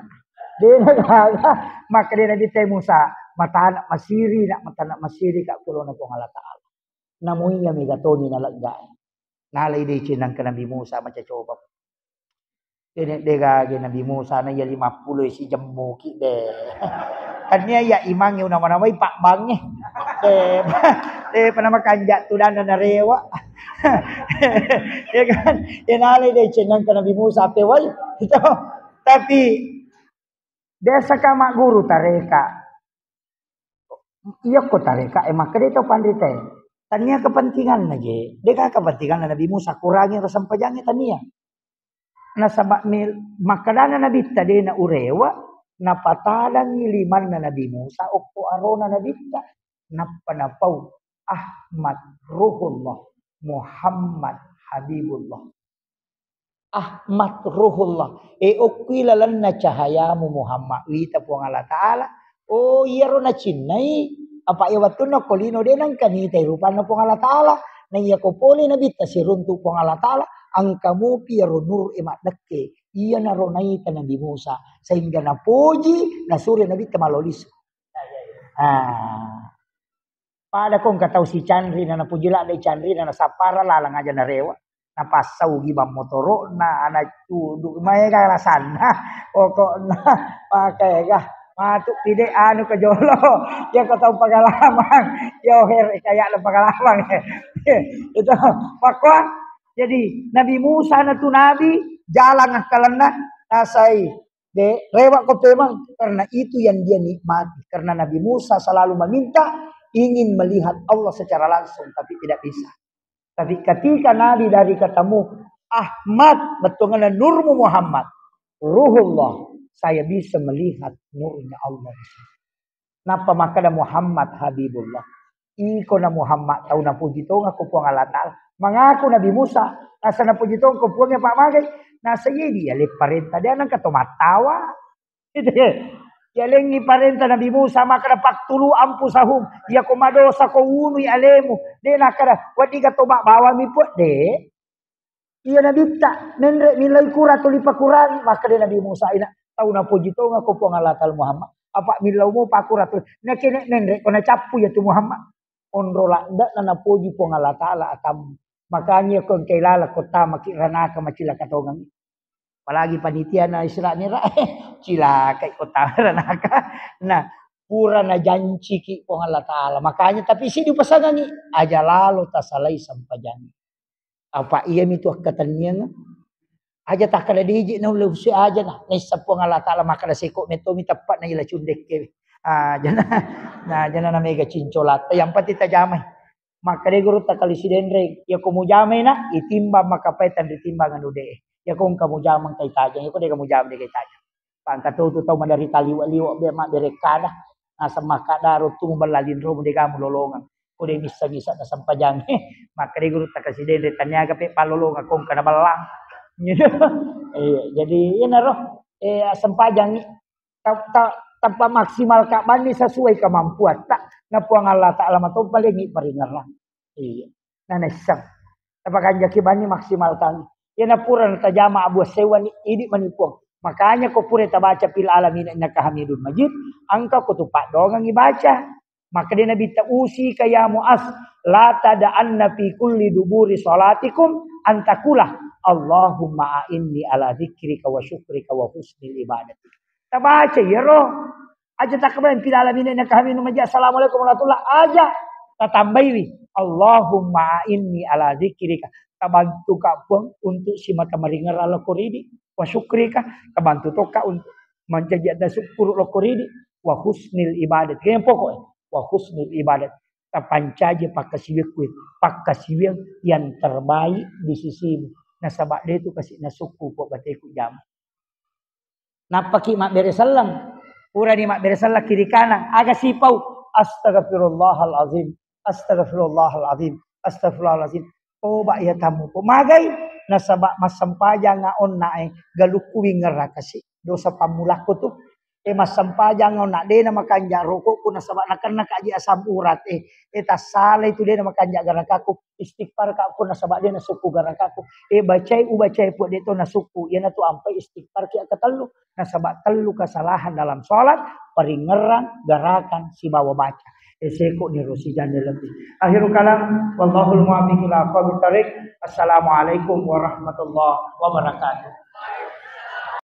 Dena gaga. Makkadai Nabitta Musa, "Matana masiri, nak matana masiri ka kulona Puang Allah Ta'ala." Namo iya mega toni nalegga. Nalai deceng nangka Nabi Musa maca coba. Dene degage Nabi Musa na iya lima puluh isi jemmuki de. Tania iya imangnge unama-namai pabbangnge. De, de, panama kanja tudanna narewa. Ya kan? Ya nalai deceng nangka Nabi Musa pewai. Itu. Tapi biasa ka magguru tareka. Iyakko tareka e makkeda to panrita e. Tania kepentinganna je. Deka kepentinganna Nabi Musa kurangi ro sempajangnge tania. Nasaba mi-, makkedana Nabitta dena urewa, napatadangi limanna Nabi Musa okko arona Nabitta. Nappa napau Ahmad Ruhullah, Muhammad Habibullah. Ahmad Ruhullah. E okkui lalenna cahayamu Muhammad, wita Puang Allah Ta'ala. Oh, iyaro nacinnai. Apa e wettunna ko lino de nangka mitai rupanna Puang Allah Ta'ala. Na iyako pole Nabitta siruntu Puang Allah Ta'ala, engka mopi iyaro nur e maddekke. Iyanaro naita Nabi Musa. Sehingga napoji, nasuro Nabitta malolisu. Ah. Pada ko engka tau sicanri na napuji ladde canri na nasappara lalang aja narewa. Napassau gibang motoro'na, ana cudu, maega rasanna. Pokokna pakega matu pide anu ke jolo. Ya ko tau pagalamang. Yo her kayak le pagalamang. Itu pakwa. Jadi Nabi Musa na tu nabi jalan akkalenna nasai De, rewakko pemang, karena itu yang dia nikmati. Karena Nabi Musa selalu meminta, ingin melihat Allah secara langsung, tapi tidak bisa. Tapi ketika Nabi dari katamu, Ahmad, betulnya nurmu Muhammad, Ruhullah, saya bisa melihat nurnya Allah di sini. Napa makkada Muhammad Habibullah? Iko na Muhammad tau napuji tongako Puang Allah Ta'ala. Mangaku Nabi Musa, nasa napuji tongko Puang ya Pak magai. Nasa iya dia le parenta dia nangka to mattawa. Gitu ya. Ya lengi parenta Nabi Musa, maka ada paktulu ampusahum. Ya ko madosa ko unui alemu. De nakada, wadiga toba bawami pun de. Iya Nabitta, menre millau kura tuli pakurangi, makkeda Nabi Musa, ina tau napoji tongako Puang Allah Ta'ala Muhammad. Apa millau mo pakura tuli. Nakene menre ko nacappu ya tu Muhammad. Onro ladda na napoji Puang Allah Ta'ala atam. Makanya ko engkai lala kota maki ranaka macilaka tongang. Apalagi panitia na Isra Mi'raj, cilakai kota ranaka. Nah, pura najanciki Puang Allah Ta'ala. Makanya tapi sidi pasangangi, aja lalo tasalai sempajang. Apa iya mitu akkatenniang? Aja takkada diji naulle usse aja na. Naissa Puang Allah Ta'ala makkada seko metto mi teppa na ila cundekke. Ah, jana, nah, jana na mega cincolata. Yang penting tajamai. Makkada guru takali sidenreng. Ya ko mujamai na, itimbang makapai tanri timbang anu de. Ya ko engka mujamang kai tajang, ya ko de mujamang de kai tajang. Pangka tu tu tau maderita liwa-liwa be mabberekkada. Naseng makkada ro tu mubella linro mu dega mulolongeng. Ko de missa-missa na sempajang. Makkada guru takasidenre taniaga pe pallolongeng ko engka na bellang. Gitu. Iya, jadi inaro eh sempajangi ta, ta, tappa maksimal ka banni sesuai kemampuan ta na Puang Allah Ta'ala mato palengi paringerang. Iya. Nanessang. Tapakanjaki banni maksimalkan. Iyana pura natajama abu sewani idi mani Puang. Makanya ko pura tabaca fil alamin innaka hamidun majid, engka ko tu paddoangengi baca. Maka dia Nabi ta usika ya Muaz, la tada'anna fi kulli duburi salatikum antakula Allahumma a'inni ala dzikrika wa syukrika wa husnil ibadati. Tabaca iyaro. Aja takkabalang fil alamin innaka hamidun majid. Assalamualaikum warahmatullah. Aja. Tatambaiwi. Allahumma a'inni ala dzikrika. Tabantu ka Puang untuk simata maringerang lao ko ridi. Wa syukrika. Tabantu toka untuk mancaji ada syukur lao ko ridi. Wa husnil ibadat. Yang pokok. Wa husnil ibadat. Tapancaji pakkasiwiangku. Pakkasiwiang yang terbaik di sisimu. Nasaba de tu kasi nasukku ko bateku jama. Nappaki mabbere selleng. Purani mabbere selleng kiri kanan. Aga sipau? Astagfirullahal azim. Astagfirullahal azim. Astagfirullahal azim. Toba iya tamu ko magai nasaba massempajang onna e galukku wingerrakasi dosa pammulakku tu. E massempajang onna dena makanja rokokku nasaba nakenna kaji asam urat e. E tassalai tu dena makanja garakaku. Istighfar ka pun nasaba dena sukku garakaku. E bacai ubacai pun de to nasukku. Iyana tu ampai istighfar ki akatellu. Nasaba tellu kesalahan dalam sholat, paringerang, garakan, sibawa baca. E seko ni rosi jane lebih. Akhirul kalam, wallahul muwaffiq ila aqwamit thariq. Assalamualaikum warahmatullahi wabarakatuh.